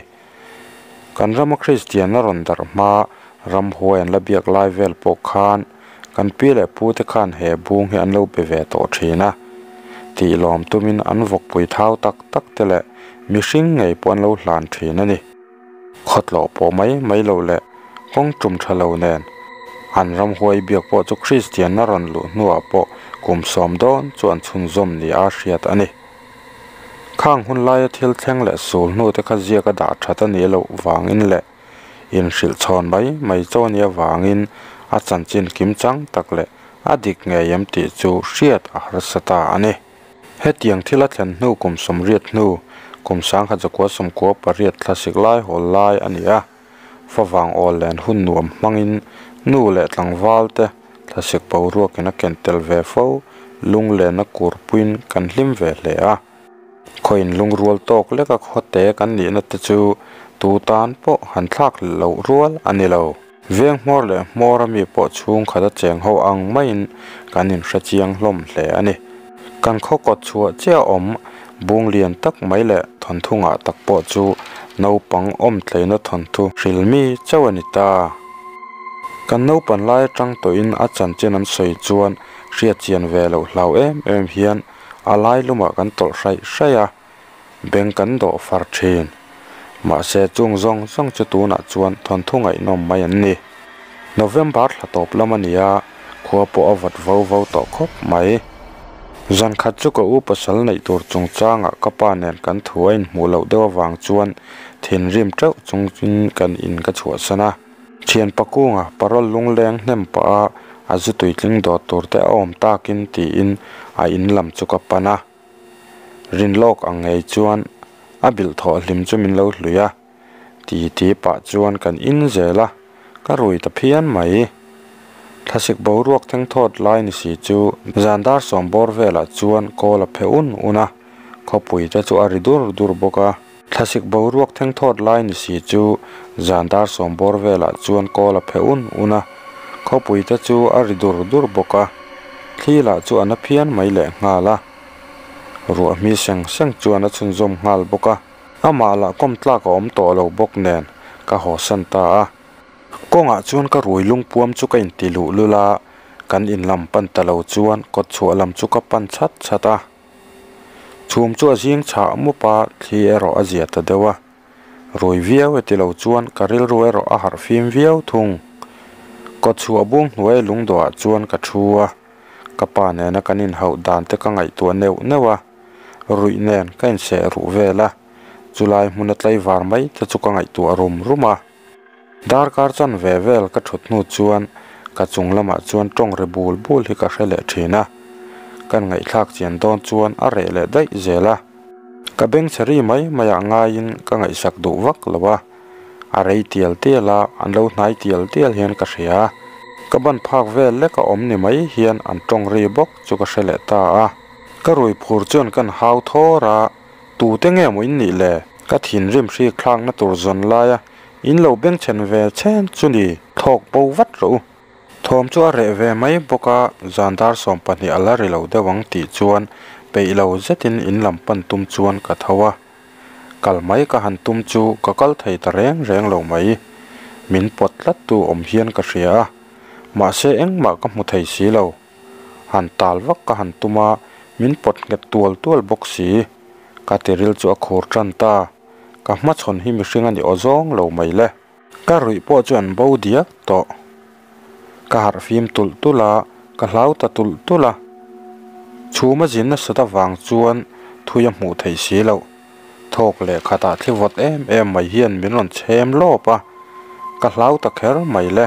Kan rama Kristianna rawn darh hma ramhuai an la biak lai vel pawh khan kan pi leh pu te khan he bung hi an lo be ve tawh thin a. Tih lawm tumin an vawkpui thau tak tak te leh mihring ngei pawh an lo hlan thin a ni. Khawtlawh pawh mai mai lo leh kawng tum tha lo nen an ramhuai biak pawh chu Kristianna rawn luh hnuah pawh kum sawm dawn chu an chhunzawm ni a hriat a ni. Khang hun laia thil thleng leh sul hnu te kha ziak a dah that a nih loh vangin leh inhrilh chhawn mai mai chaw nia vangin a chanchin kim chang tak leh a dik ngei em tih chu hriat a harsa ta a ni. Hetiang thil a thlen hnu kum sawmriat hnu, kum sangkhat zakua sawmkua pariat thlasik lai hawl lai a ni a. Favang awl len hun nuam hmangin nu leh tlangval te thlasik boruakin a ken tel ve fo, lunglenna kurpuiin kan hlim ve hle a. Khaw inlungrual tawk leka khawte kan nihna te chu tu tan pawh han thlak loh rual a ni lo. Veng hmawr leh hmawr a mi pawh chhungkhat a cheng ho ang maiin kan inhre chiang hlawm hle a ni. Kan khaw kawt chhuah chiah a awm bung lian tak mai leh thawnthu ngah tak pawh chu naupang awm tleina thawnthu hril mi chauh a ni ta. Kan naupan lai atang tawhin a chanchin an sawi chuan hriat chian ve loh hlau em em hian a lai lumah kan tawlh hraih hraih a, beng kan dawh far thin. Mahse chung zawng zawng chu tunah chuan thawnthu ngaihnawm mai an ni. November thla tawp lam a ni a, khua pawh a vat vo vo tawh khawp mai. Zan khat chu ka u pasal neih tur chungchangah ka pa nen kan thu a inhmuh loh deuh avang chuan thinrim teuh chungin kan in ka chhuahsan a. Thian Pakunga parole lungleng hnem pah a, a zu tuitling dawt tur te a awm takin tiin a in lam chu ka pan a. Rin lawk ang ngei chuan a bilh thawh hlim chu min lo hlui a, ti ti pah chuan kan in zel a, ka rui ta phian mai. Thlasik boruak thengthawt lai ni si chu zan dar sawm bawr velah chuan kawl a phe un un a, khawpui te chu a ri dur dur bawk a. Thlasik boruak thengthawt lai ni si chu zan dar sawm bawr velah chuan kawl a phe un un a, khawpui te chu a ri dur dur bawk a, thli lah chu a na phian mai leh nghal a. Ruah hmi seng seng chuan a chhunzawm nghal bawk a, amah lah kawm tlak a awm tawh lo bawk nen ka hawsan ta a. Kawngah chuan ka rui lungpuam chu ka inti luh lul a, kan in lam pan ta lo chuan kawtchhuah lam chu ka pan chhat chhat a. Chhum chu a zing chhah mup a, thli erawh a zia ta deuh a. Rui viau e ti lo chuan ka rilru erawh a harh fim viau thung. Kawtchhuah bung hnuai lungdawhah chuan ka thu a, ka pa nena kan inhauh dan te ka ngaihtuah neuh neuh a, ruih nen ka inseh ruh vel a, chulai hmuna tlaivar mai te chu ka ngaihtuah rum rum a. Darkar chan ve vel ka thut hnu chuan ka chung lamah chuan tawng ri bul bul hi ka hre leh thin a, kan ngaihthlak chian dawn chuan a reh leh daih zel a. Ka bengchhe ri mai maiah ngaiin ka ngaihsak duh vak lo a, a rei tial tial a, an lo hnai tial tial hian ka hria. Ka ban phak vel lek a awm ni mai hian an tawng ri bawk chu ka hre leh ta a. Ka rui phur chuan kan hau thawr a, tute nge maw in nih le? Ka thinrim hrik thlakna tur zawn laia in lo bengchhen ve chhen chu ni thlawk bo vat rawh u. Thawm chu a reh ve mai bawk a, zan dar 12 a la ri lo deuh ang tih chuan peih lo zetin in lam pan tum chuan ka tho a. Kal mai ka han tum chu ka kal thei ta reng reng lo mai. Min pawt tlat tu awm hian ka hria a, mahse engmah ka hmu thei si lo. Han tal vak ka han tum a, min pawt nghet tual tual bawk si. Ka tiril chu a khur tan ta. Ka hmachhawn hi mihring a ni aw zawng lo mai le. Ka ruih pawh chu an bo diak tawh. Ka harh fim tulh tulh a, ka hlau ta tulh tulh a. Chhum a zin nasat avang chuan thui a hmuh theih si loh. Thawk leh khatah thli vawt em em mai hian min rawn chhem lawp a, ka hlau ta kher mai le.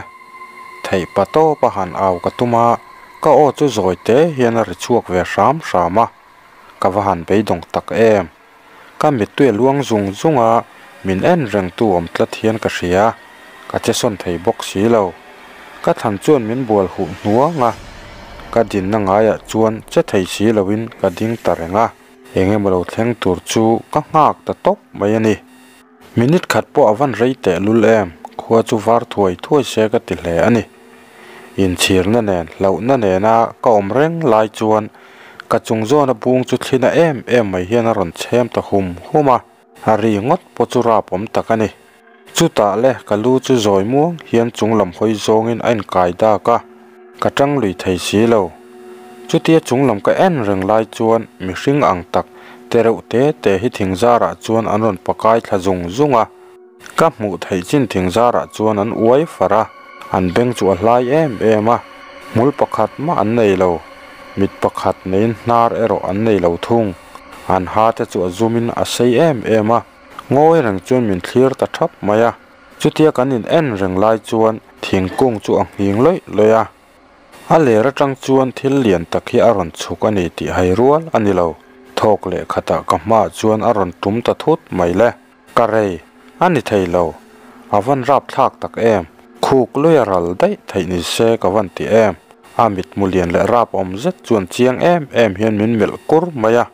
Theih pa tawp a han au ka tum a, ka aw chu zawi te hian a ri chhuak ve hram hram a, ka va han beidawng tak em. Ka mittui a luang zung zung a, min en reng tu awm tlat hian ka hria, ka che sawn thei bawk si lo. Ka thlan chuan min bual huh hnuang a, ka dinna ngaiah chuan che thei si loin ka ding ta reng a. Eng emaw lo thleng tur chu ka nghak ta tawp mai a ni. Minute khat pawh a van rei teh lul em, khua chu var thuai thuai se ka ti hle a ni. Inchhirna nen, hlauhna nena ka awm reng lai chuan ka chung zawna bung chu thlina em em mai hian a rawn chhem ta hum hum a, a ri ngawt pawh chu rap awm tak a ni. Chutah le ka lu chu zawi muang hian chung lam hawi zawngin a inkai dak a, ka tang lui thei si lo. Chutia chung lam ka en reng lai chuan mihring ang tak te reuh te te hi thing zarah chuan an rawn pakai thla zung zung a. Ka hmuh theih chin thing zarah chuan an uai far a, an beng chu a hlai em em a, hmul pakhat mah an nei lo, mit pakhat neiin hnar erawh an nei lo thung. An ha te chu a zumin a sei em em a. Ngawi reng chuan min thlir ta thap mai a, chutia kan in en reng lai chuan thingkung chu a nghing lawih lawih a. A ler atang chuan thil lian tak hi a rawn chhuk a ni tih hai rual a ni lo. Thawk leh khatah ka hmaah chuan a rawn tum ta thut mai le. Ka rei a ni thei lo, a van rap thlak tak em. Khuk luia ral daih theih ni se ka van ti em. A mitmu lian leh rap awm zet chuan chiang em em hian min melh kur mai a.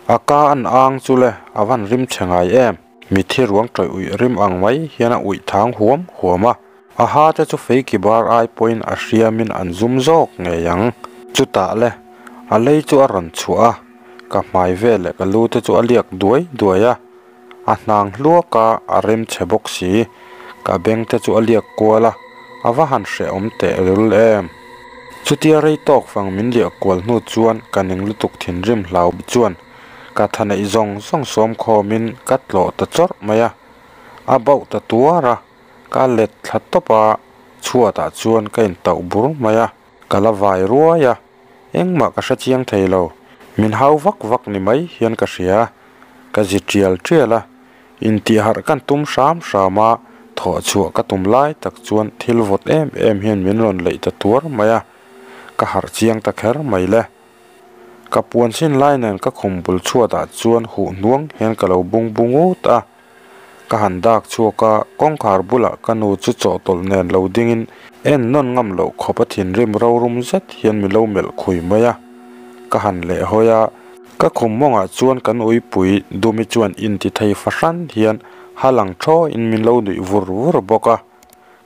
A ka an ang chu le, a van rim chhe ngai em! Mitthi ruang tawih uih rim ang mai hian a uih thang huam huam a, a ha te chu feiki bar ai pawhin a hriamin an zum zawk ngei ang. Chutah le, a lei chu a rawn chhuah a, ka hmai vel leh ka lu te chu a liak duai duai a, a hnang hluak a, a rem chhe bawk si. Ka beng te chu a liak kual a, a va han hrehawm tehlul em! Chutia rei tawk fang min liah kual hnu chuan ka ning lutuk thinrim hlau chuan ka tha neih zawng zawng sawm khawmin ka tlawh ta chawrh mai a, a bauh ta tuar a, ka let thla tawp a, chhuatah chuan ka intauh bur mai a, ka la vai ruai a, engmah ka hre chiang thei lo, min hau vak vak ni mai hian ka hria, ka zi tial tial a, intihharh kan tum hram hram a, thawh chhuah ka tum lai tak chuan thil vawt em em hian min rawn leih ta tuar mai a, ka harh chiang ta kher mai le. Ka puan sin lai nen ka khum bul chhuatah chuan huh hnuang hian ka lo bung bu ngut a. Ka han dak chhuak a, kawngkhar bulah ka nu chu chawhtawlh nen lo dingin en nawn ngam loh khawp a thinrim rorum zet hian mi lo melh khui mai a. Ka han lehhawi a, ka khum mawngah chuan kan uipui Dumi chuan inti thei fahran hian ha lang thawiin min lo nuih vur vur bawk a,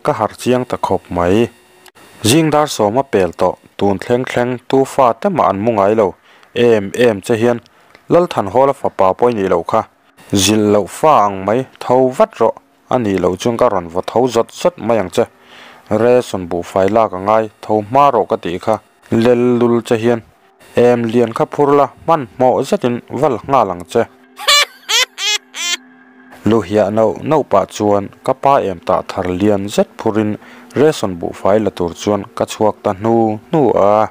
ka harh chiang ta khawp mai. Zing dar sawma pel tawh, tun thleng thleng tu fa te mah an mu ngai lo, em em che hian Lalthanhawla fapa pawh i nih loh kha. Zilh loh fa ang mai, tho vat rawh, a nih loh chuan ka rawn vaw tho zawt zawt mai ang che. Ration buhfai lak a ngai, tho hma rawh ka tih kha, lel lul che hian em lian kha phur la, hmanhmawh zetin va la nghal ang che. Lu hiah nauh nauh pah chuan ka pa em tah thar lian zet phurin ration buhfai la tur chuan ka chhuak ta hnu hnu a.